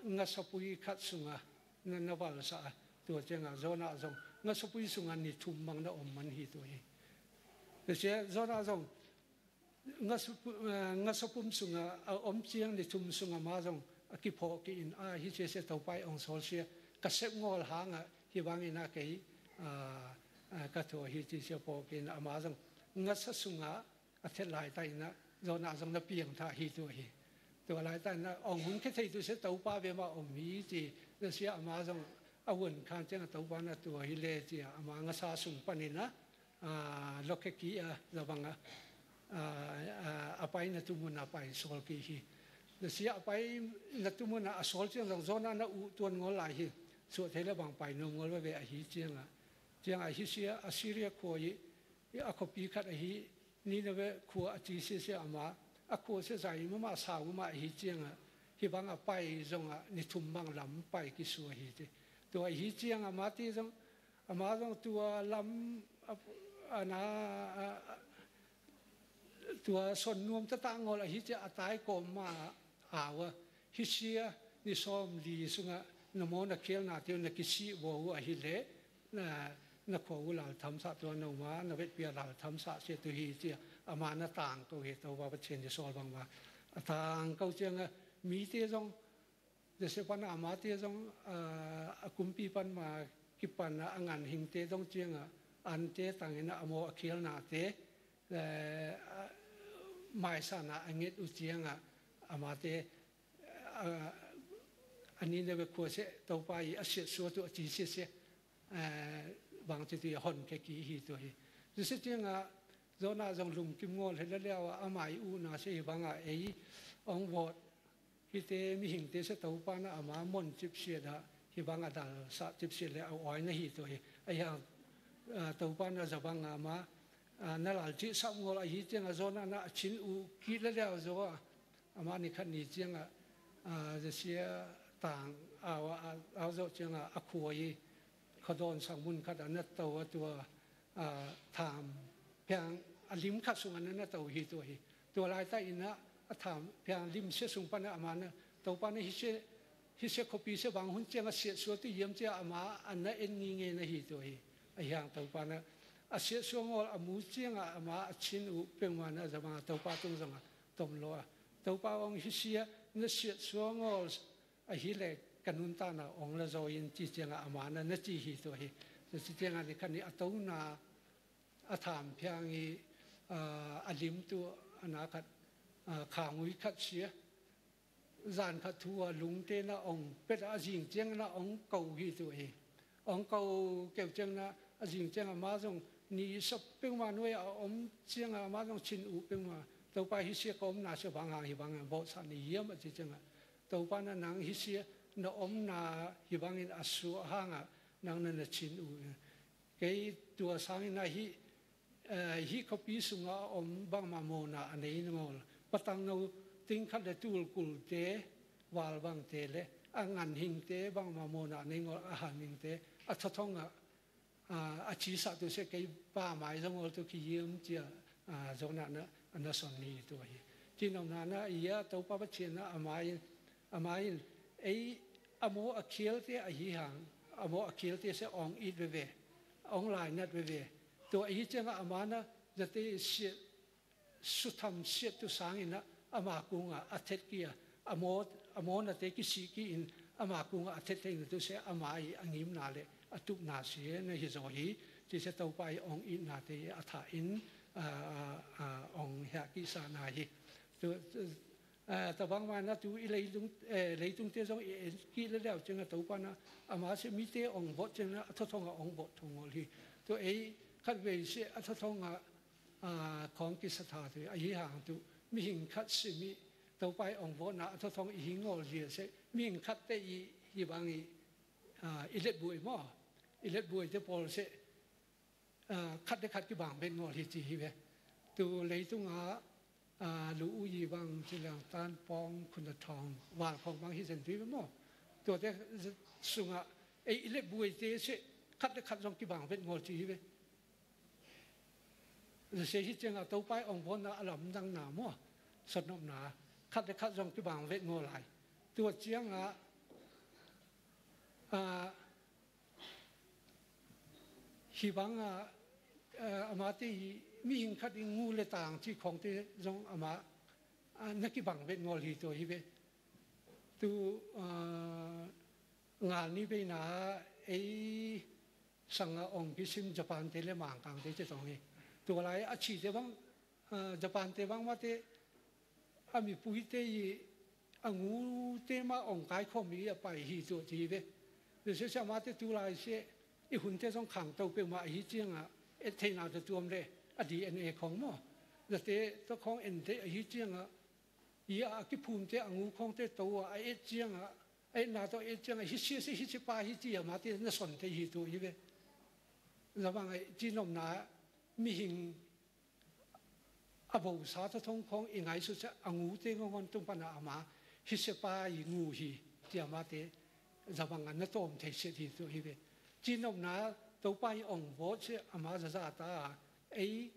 ngasapui khat sunga na, na valsa a tua cianga Jonah zong ngasapui sunga ni thum mang na om man hi tua hi. Sia Jonah zong ngasapu-, a, ngasapum sunga a om ciang ni thum sunga ma zong a kiphawh ki in a hi sia sia Topa i ong sawl sia ka sep ngol hanga hi bangina kei, a, a, ka thua hi ci sia phawh ki in ama zong ngasa sunga a thet laitaina Jonah zong na piangtha hi tua hi. Tua laitaina ong hun khe thei tu sia Topa ve ma om hi ci na sia ama zong a vun khan cianga Topa na tua hi le cia ama ngasa sung panina, a, lokhe ki a zabanga, a, a, a pai na tumuna pai sawl ki hi. Na sia a pai na tumuna a sawl ciang zong Jonah na uh tuan ngol lai hi. Suah thei le bang pai nuam ngol veve ahi cianga. Cianga hi sia Assyria khua i, i a khuapi khat ahi Nineveh khua a ci sia sia ama a khua sia zai mama sau mama ahi cianga hi banga pai zonga ni thum bang lam pai kisua hi ci. Tua ahi cianga ama ti zong, ama zong tua lam a, a na, a, a, tua son nuam tata ngol ahi cia a tai kawm ma au a hi sia ni sawm li sunga na maw na khialna teu na kisih vua uh ahi le na, na khua uh lalthamsah tua no ma na vetpia lalthamsah sia tu hi cia ama na tangko hi Topa Pathian ni sawl bangma a tangko cianga mite zong Joseph pana amate zong, a, a kumpi pan ma kipan a, a nganhingte dong cianga ante tangin a maw a khialnate, eh, a, maisana a nget uh cianga amate, a, a Nineveh khua seh Topa i a siatsuat uh a ci siasia, eh, bangci tui a hon khe ki hi tua hi. Joseph cianga Jonah zong lungkim ngawl hi laliau a ama i uhna seh hi banga ei ong vawt hite mihingte sia Topa na ama mon cipsiat ah hih bang a dalsah cipsit le a uai na hi tua hi. Ahi hang, ah, Topa na za bang a ma, ah, na lal cih sap ngawl ahi ciang a zaw na na a cin uh kih le liau zaw a, amah ni khat ni ciang a, ah, zasia tang au, au zawh ciang a a khua hi khuadawn sang mun khat a na to a tua, ah, tham piang a lim khat sung a na na to hi tua hi. Tua laitah in a, a tham piang limsia sung pan a amah na, Topa na hisia, hisia khuapi sia bang hun ciang a siatsua tu hiam cia amah a na en ngingei na hi tua hi. Ahi hang Topa na a siatsua ngawl a mu ciang a amah a cin uh peuhmah na za bang a Topa tung zong a tom lo a, Topa hong hisia na siatsua ngawl ahi le ka nuntakna hong la zaw in ci ciang a amah na na ci hi tua hi. Tua ci ciang a ni khat ni a tona a tham piang hi, ah, a lim tu a na khat, ah, khangui khat sia. Zan khat thu a lungte na ong pet a zing ciang na ong ko hi tu hi. Ong ko keu ciang na a zing ciang a ma zong ni sap peuhmah nuai a om ciang a ma zong cin uh peuhmah. Topa hisia ka omna sia bang hang hi bang a bawhsa ni hiam a ci ciang a Topa na nang hisia na omna hi bangin a suah hang a nang na na cin uh. Kei tua sangin a hih, eh, hih khuapi sungah a om bangmah mawhna a nei ngawl, patang no ting khat le tulkulte, val bangte le a nganhingte bangmah mawhna a nei ngawl a hanhingte a thathongah, ah, a cisah tu sia kei pa mai zong ngawl tu kihiam cia, ah, zonah na, a na son ni tu ahi. Cinopna na ia Topa Pathian na a mai Amah in ei a maw a khialte ahi hang, a maw a khialte sia ong it veve, ong lainat veve. Tua ahi ciangah amah na zate siat, sutham siat tu sangin ah ama kungah a thet kia, a maw, a maw nate kisih ki in ama kungah a thet theihna tu sia amah i a ngimna le a tupna sia na hi zaw hi, ci sia Topa i ong itnate a thah in, a, a, a, ong hiah kisahna hi. Tu, tu, Ah, tabang mah na tu i leitung, eh, leitungte zong i en kih le liau ciangah Topa na amah sia mite ong vot ciangah a thathongah ong vot thong ngawl hi. Tu ei khatvei sia a thathongah, ah, khawng kisa tha tu ahi hang tu mihing khat sia mi Topa i ong votna a thathong i hi ngawl zia sia mihing khatte i hi bang i, ah, i letbuai maw? I letbuaite pawl sia ah, khat le khat kibang vet ngawl hi ci hi ve. Tu leitungah, ah, lu uyi bang ci liang tan pawng khun a thawng val khawng bang hi zen tui ve maw? Tuate sungah ei i le buaite seh khat le khat zong kibang vet ngawl ci hi ve. Zasia hi ciangah Topa i ong votna a lamdangna maw? Sotnopna khat le khat zong kibang vet ngawl lai. Tua ciangah, ah, Hih bangah, eh, amahte hi mihing khat in ngu le tang cih khawngte zong amah, ah, na kibang vet ngawl hi tua hi ve. Tu, ah, ngal ni veina ei sangah ong kisim Japan te le Mangkangte ci tong hi. Tua lai a cihte bang, ah, Japan te bangmahte a mipuite i a ngute mah ong kaikhawm i a pai hi tuah ci hi ve. Tua sia sia amahte tu lai sia i hunte zong khangto peuhmah ahi ciangah et theihna tawh tuam le a D N A khawng maw? Zate tawh khawng en theih ahi ciangah i a kiphumte a ngu khawngte to a a et ciangah a etna tawh a et ciangah hi sia sia hi sia pa hi ci amahte na son thei hi tuah hi ve. Zabang a cinopna mihing a bosa tawh thong khawng i ngaihsut sia a ngute ngawngawn tung pana ama hi sia pa i ngu hi ci amahte zabang a na tawm thei siat hi tuh hi ve. Cinopna Topa i ong vawt sia ama zazata ei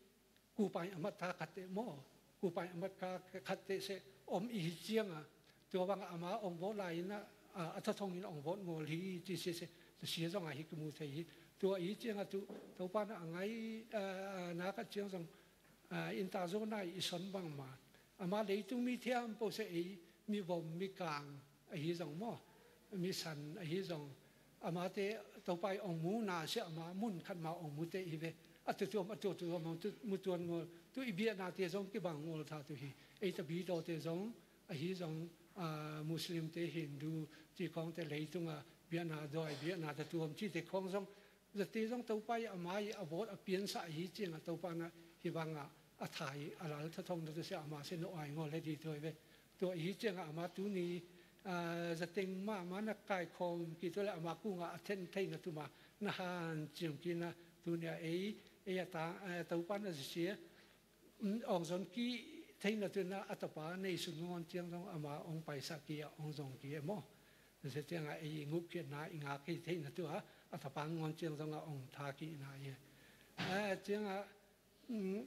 kupai amat ka khatte maw? Kupai amat ka khatte sia om i hi cianga tua bangah ama ong vawt lai-in a, a thathongin ong vawt ngawl hi ci sia sia sia zongah hi kimu thei hi. Tua i hi ciangah tu Topa na a ngai, a, a, na khat ciang zong, a, innta zaw nai i son bangma ama leitung mi thiam po sia ei mi vom mi kang ahi zong maw, mi san ahi zong amate Topa i ong mu na sia ama mun khat ma ong mu te hi ve. A tutuam a tutuam ong tu mu tuan ngawl tu i biahnate zong kibang ngawl tha tu hi. Ei ta bidawte zong ahi zong, a, Muslimte, Hindu ci khawngte leitunga biahna dawi biahna ta tuam cite khawng zong zate zong Topa i ama i a vawt a piansa ahi ciangah Topa na hi bangah a thai a lal thathong na tu sia ama sia na uai ngawl he di tuai ve. Tua ahi ciangah ama tuni, ah, zateng mahmah na kaikhawm kik tua le amah kungah a then theihna tuma na hanciam kik na, tuni-a ei, ei a ta, eh, Topa na zasia, mm, ong zon kik theihna tuna a tapa neisun ngawn ciang zong ama ong paisak kik a ong zong kik e maw. Zasia ciangah ei ngupkhiatna i ngak kik theihna tua a tapa ngawn ciang zongah ong tha kik na i. Ah, ciangah, mm,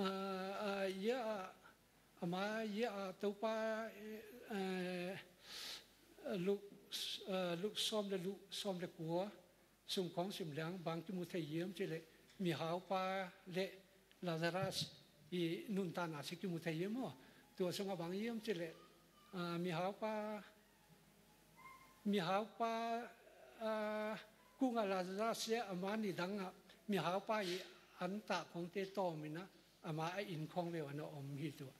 ah, ah, ya, ama ya, ah, Topa, eh, Luk, eh, Luk sawm le Luk sawm le kua sung khawng sim liang bang kimu thei hiam cih leh mihaupa le Lazarus i nuntakna si kimu thei hiam maw? Tua sungah bang hiam cih leh, ah, mihaupa, mihaupa, ah, kungah Lazarus sia ama nidangah mihaupa i antah khawngte tawm inah ama a inn khawng veu a na om hi tuah.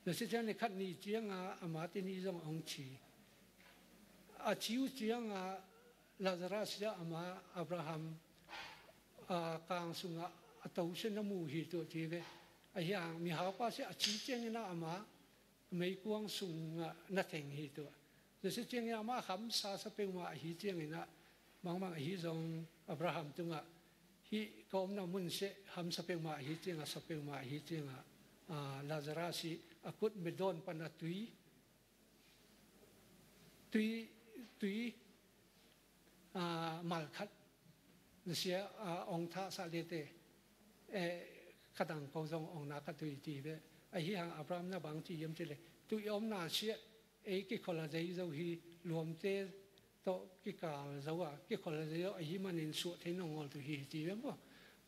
Zasia ciang ni khat ni ciangah amate ni zong ong ci. A ci uh ciangah Lazarus sia ama Abraham, ah, kang sungah a to sia na mu hi tuah ci ve. Ahi hang mihaupa sia a ci ciang inah ama meikuang sungah na theng hi tuah. Zasia ciangin ama hamsa sa peuhmah ahi ciangin ah, bangbang ahi zong Abraham tungah hih ka omna mun seh hamsa peuhmah ahi ciangah, sa peuhmah ahi ciangah, ah, Lazarus i a kut medawn pana tui, tui, tui, ah, mal khat zasia, ah, ong thahsah lete, eh, ka dang ko zong ong na ka tui ti ve. Ahi hang Abraham na bang ci hiam cih leh, tu i omna siah ei kikhol a zei zo hi, luamte tawh kikal zo a kikhol a zei zo ahi manin suah thei nongol tu hi ci ve maw?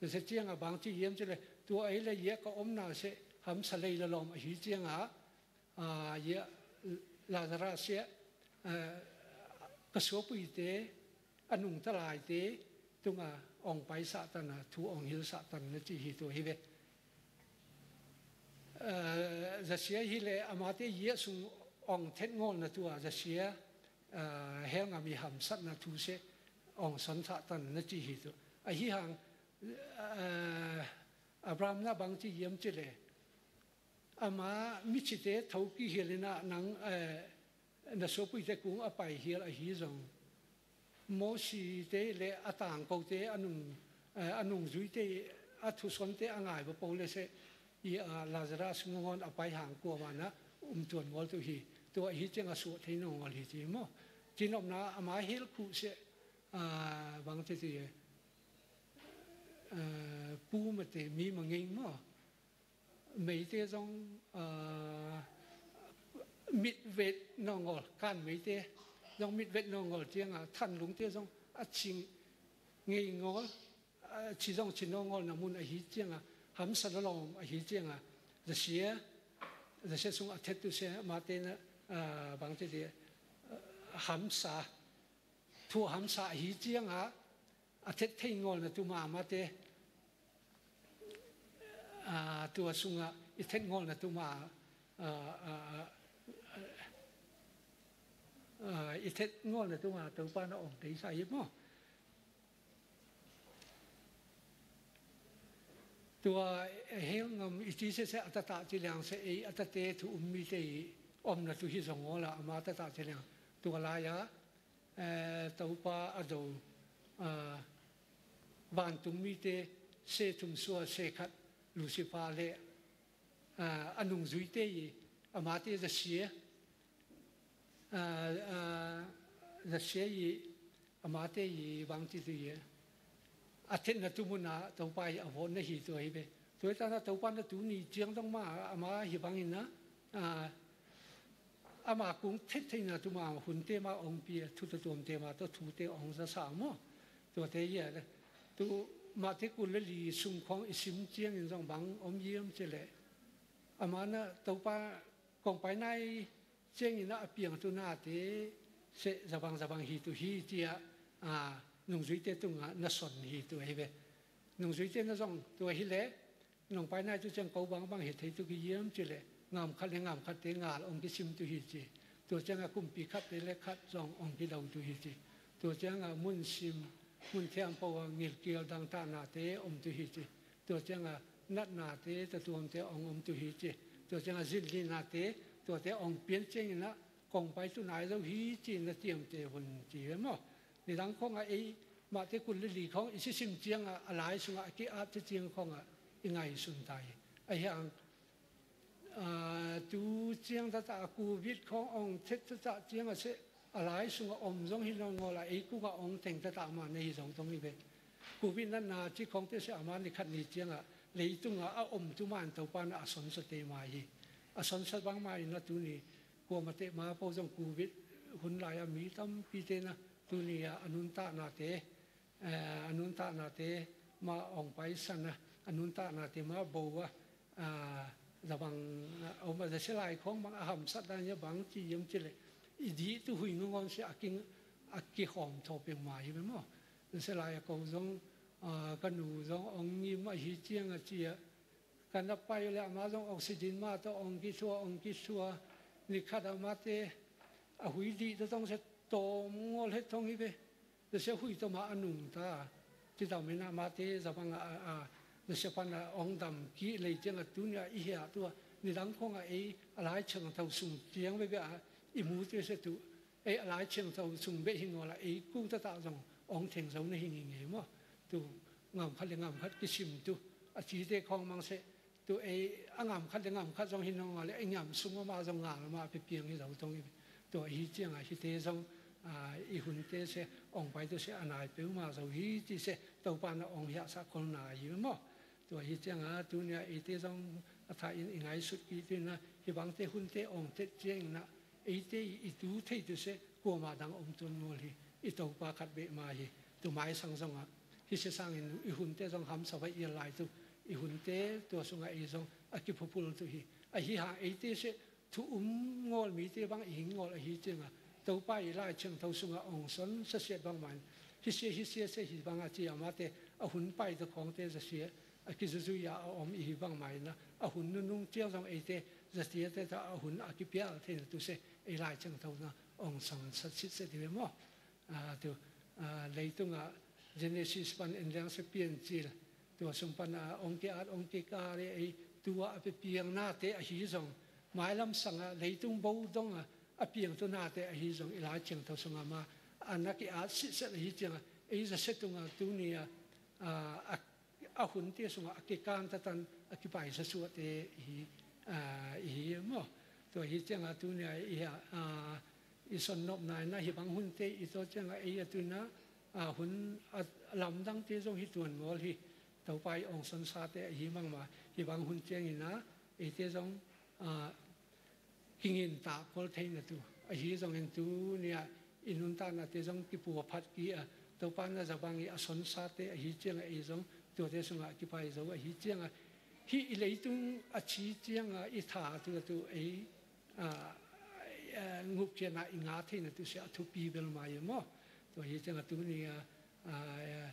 Zasia ciangah bang ci hiam cih leh, tua ei le ia ka omna seh hamsa lei la lawm ahi ciangah, ah, ia Lazarus ia, ah, ka suapuite, a nungta laite tungah ong paisah tan a, thu ong hilsah tan na ci hi tua hi ve. Eh, zasia hi le amate ia sung ong thet ngawlna tua zasia, eh, hell ngam i hamsatna thu seh ong sonthah tan na ci hi tua. Ahi hang, eh, Abraham na bang ci hiam cih leh, ama micite tho kihil inah nang, eh, na suapuite kung a pai hial ahi zong, Mosite le a tangkote a nung, eh, a nungzuite a thusonte a ngai va po le seh i, ah, Lazarus ngawn a pai hang kuamah na um tuan ngol tu hi. Tua ahi ciangah suah thei nongol hi ci maw? Cinopna ama hel khuh seh, ah, bang ci ti, eh, pu mate mi mangei maw? Meite zong, ah, mitvet nongol, kan meite zong mitvet nongol ciangah thanlungte zong a cing ngei ngol, ah, ci zong ci nongol na mun ahi ciangah, hamsa lolawm ahi ciangah, zasia, zasia sung a thet tu sia mate na, ah, bang ci ti, ah, hamsa, thu hamsa ahi ciangah, a thet thei ngolna tuma mate, ah, tua sungah i thet ngolna tuma, ah, ah, ah, i thet ngolna tuma Topa na ong teisa hi maw? Tua hell ngam i ci sese a tatah ci liang se ei a tate thu um mite i omna tu hi zong awla ama tatah ci liang tua lai-a, eh, Topa a do, ah, vantung mite se thum sua se khat Lucifer le, ah, a nungzuite i amate zasia, ah, ah, zasia i amate i bang ci tu i a thetna tu muna Topa i a vawtna hi tua hi ve. Tua hi tana Topa na tu ni ciang dong ma ama hi bangin na, ah, ama kung thet theihna tuma hunte ma ong pia, thu tuamte ma tawh thute ong zasa maw? Tuate ia le tu mate kul le li sung khawng i sim ciangin zong bang om hiam ci le ama na Topa kong pai nai ciangin a piang tu nate se zabang zabang hi tu hi cia, a, nungzuite tungah na son hi tu ahi ve. Nungzuite na zong tua hi le nong pai nai tu ciang ko bangbang hi thei tu ki hiam ci le ngam khat le ngam khatte ngal ong kisim tu hi ci. Tua ciangah kumpi khatte le khat zong ong kido tu hi ci. Tua ciangah mun sim, mun thiampo a ngilkial dangtahnate om tu hi ci. Tua ciangah natnate, tatuamte hong om tu hi ci. Tua ciangah zinlihnate, tuate hong pian ciangin ah kong pai tu nai zo hi ci-in na tiamte hun ci ve maw? Nidang khawngah ei mahte kul le li khawng i sisim ciangah a lai sungah a ki-at ciang khawngah i ngaihsun ta hi. Ahi hang, aa, tu ciang taktak a Covid khawng hong thet taktak ciangah seh a lai sungah om zong hi nawn ngawl a, ei kungah hong teng taktak mah na hi zong tong hi ve. Covid natna cih khawngte seh a man ni khat ni ciangah leitungah a om tu mah in Topa in a sonsate mah hi. A sonsa bang mah in a tuni kuamate mah pawl zong Covid hun lai-ah mi tampite na tuni-ah a nuntaknate, eh, a nuntaknate mah hong paisan a, a nuntaknate mah bo a, ah, za bang, ah, om a, za sia lai khawng bang a hamsat dan hi a, bang ci hiam cih leh i dih tu hui ngawngawn sia a ki, a kihawm thaw peuhmah hi ve maw? Za sia lai a ko zong, ah, ka nu zong hong ngim ahi ciangah ci-ah, ka na pai uh leh amah zong oxygen mah tawh hong kithua, hong kithua, ni khat amahte a hui dih tawh tong sia tawm ngawl het tong hi ve. Za sia hui tawh mah a nungta. Cidam in amahte za bang a, a, a, za sia pan a hong dam kik lei ciangah tuni-ah i hiah tu-ah nidang khawngah ei a Lai Thiangtho sung ciang veve a i mute sia tu. Ei a Lai Thiangtho sung beh hi ngawl a, ei kung taktak zong hong theng zo na hi ngei ngei maw? Tu ngam khat le ngam khat kisim tu a cite khawng mang seh. Tu ei a ngam khat le ngam khat zong hi nawn ngawl a, i ngam sung mah zong ngal mah pia piang hi zo tong hi. Tu ahi ciangah hihte zong, ah, i hunte sia hong pai tu sia a nai peuhmah zo hi ci sia Topa in hong hiahsak kholna hi maw? Tu ahi ciangah tuni-ah eite zong a tha in i ngaihsut kik tu in a, hih bangte hunte hong thet ciangin a, eite i tu thei tu sia kuamah dang om tuan ngawl hi. I Topa khat beh mah hi. Tu maisang zongah hih sia sangin i hunte zong hamsa va ial lai tu, i hunte tua sungah ei zong a kiphuphul tu hi. Ahi hang eite sia thu um ngawl mite bang i hing ngawl ahi ciangah Topa i Lai Thiangtho sungah hong son sasiat bangmah in hih sia, hih sia sia hi bangah ci amahte a hun pai ta khawngte za sia a kizuzui a a om i hi bangmah in a, a hun nunung ciang zong eite za sia te ta a hun a kipial theihna tu sia ei Lai Thiangtho na hong son sasiat sia dih ve maw? Ah, tu, ah, leitungah Genesis pan en liang sia Piancil, tua sung pan a hong ki-at hong kikal i ei tua a pia piangnate ahi zong, mailam sangah leitung bo dongah a piangtu nate ahi zong i Lai Thiangtho sungah mah a na ki-at sitset ahi ciangah ei za sia tungah tuni-ah, ah, a a hunte sungah a kikan tatan a kipaisa suahte i hi, ah, i hi maw? Tua hi ciangah tuni-ah i, ah, i sonnopna in a hih bang hunte i tawh ciangah ei a tu in a, ah, hun a lamdangte zong hi tuan ngawl hi. Topa i hong sonsate ahi bangmah hih bang hun ciangin a eite zong, ah, kingintak kol theihna tu ahi zongin tuni-ah i nuntaknate zong kipuaphat kik a, Topa na za bang i a sonsate ahi ciangah ei zong tuate sungah kipai zo ahi ciangah hih i leitung a ci ciangah i tha tu a tu ei, ah, ah, ngupkhiatna i ngah theihna tu sia a thupi bel mah hi maw? Tua hi ciangah tuni-ah, ah,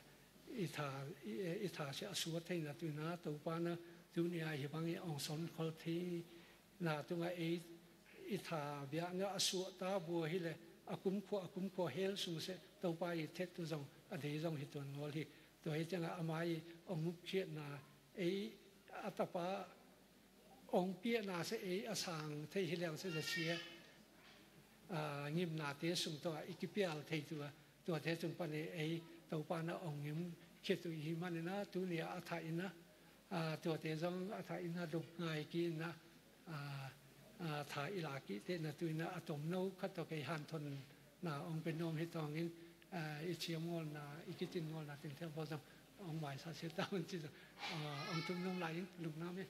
i tha, i, i tha sia a suak theihna tu in a Topa na tuni-ah hih bang i hong sonkhol thei na tungah ei i tha biakna a suahta bua hileh a kumkhua, a kumkhua hell sung seh Topa i thet tu zong a dei zong hi tuan ngawl hi. Tua hi ciangah ama i hong ngupkhiatna ei a tapa hong piahna seh ei a sang thei hi leng seh za sia, ah, ngimnate sung tawh i kipial thei tu a, tuate tung pan ei Topa na hong ngim khit uh i hi manin a tuni-ah a tha in a, ah, tuate zong a tha in a lungngai kik in a, ah, ah, tha i la kik tehna tu in a, a tomno khat tawh kei hanthonna hong pia nuam hi tawngin, ah, i ciam ngawlna, i kicin ngawlna teng thei pawl zong hong maisa sia ta un ci zong, ah, hong tum nuam lai in lungnuam hi.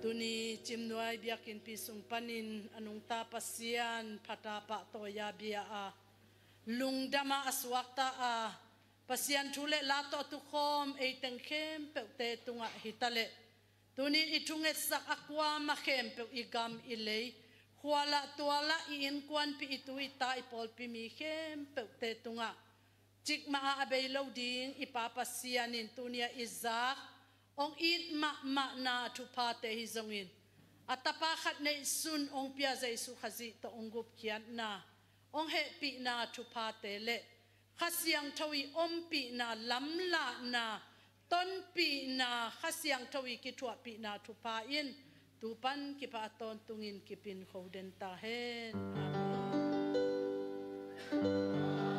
Tuni Cimnuai biakinnpi sung panin a nungta Pasian phat a pahtawi a bia a, lungdam a a suakta a, Pasian thu le la tawh a tukhawm ei teng khempeuhte tungah hi ta leh, tuni i thungetsak a kuamah khempeuh, i gam i lei, khua lah tua lah i innkuanpih, i tu i ta, i pawlpi mi khempeuhte tungah cikmah a a bei lo ding i Pa Pasian in tuni a i zak hong it mahmahna thuphate hi zongin, a Tapa khat neihsun hong pia Jesuh Khazih tawh hong gupkhiatna, hong hehpihna thuphate le Kha Siangtho i ompihna, lamlahna, tonpihna, Kha Siangtho i kithuahpihna thupha in tu pan kipat a tawntungin kipin kho den ta hen. Amen.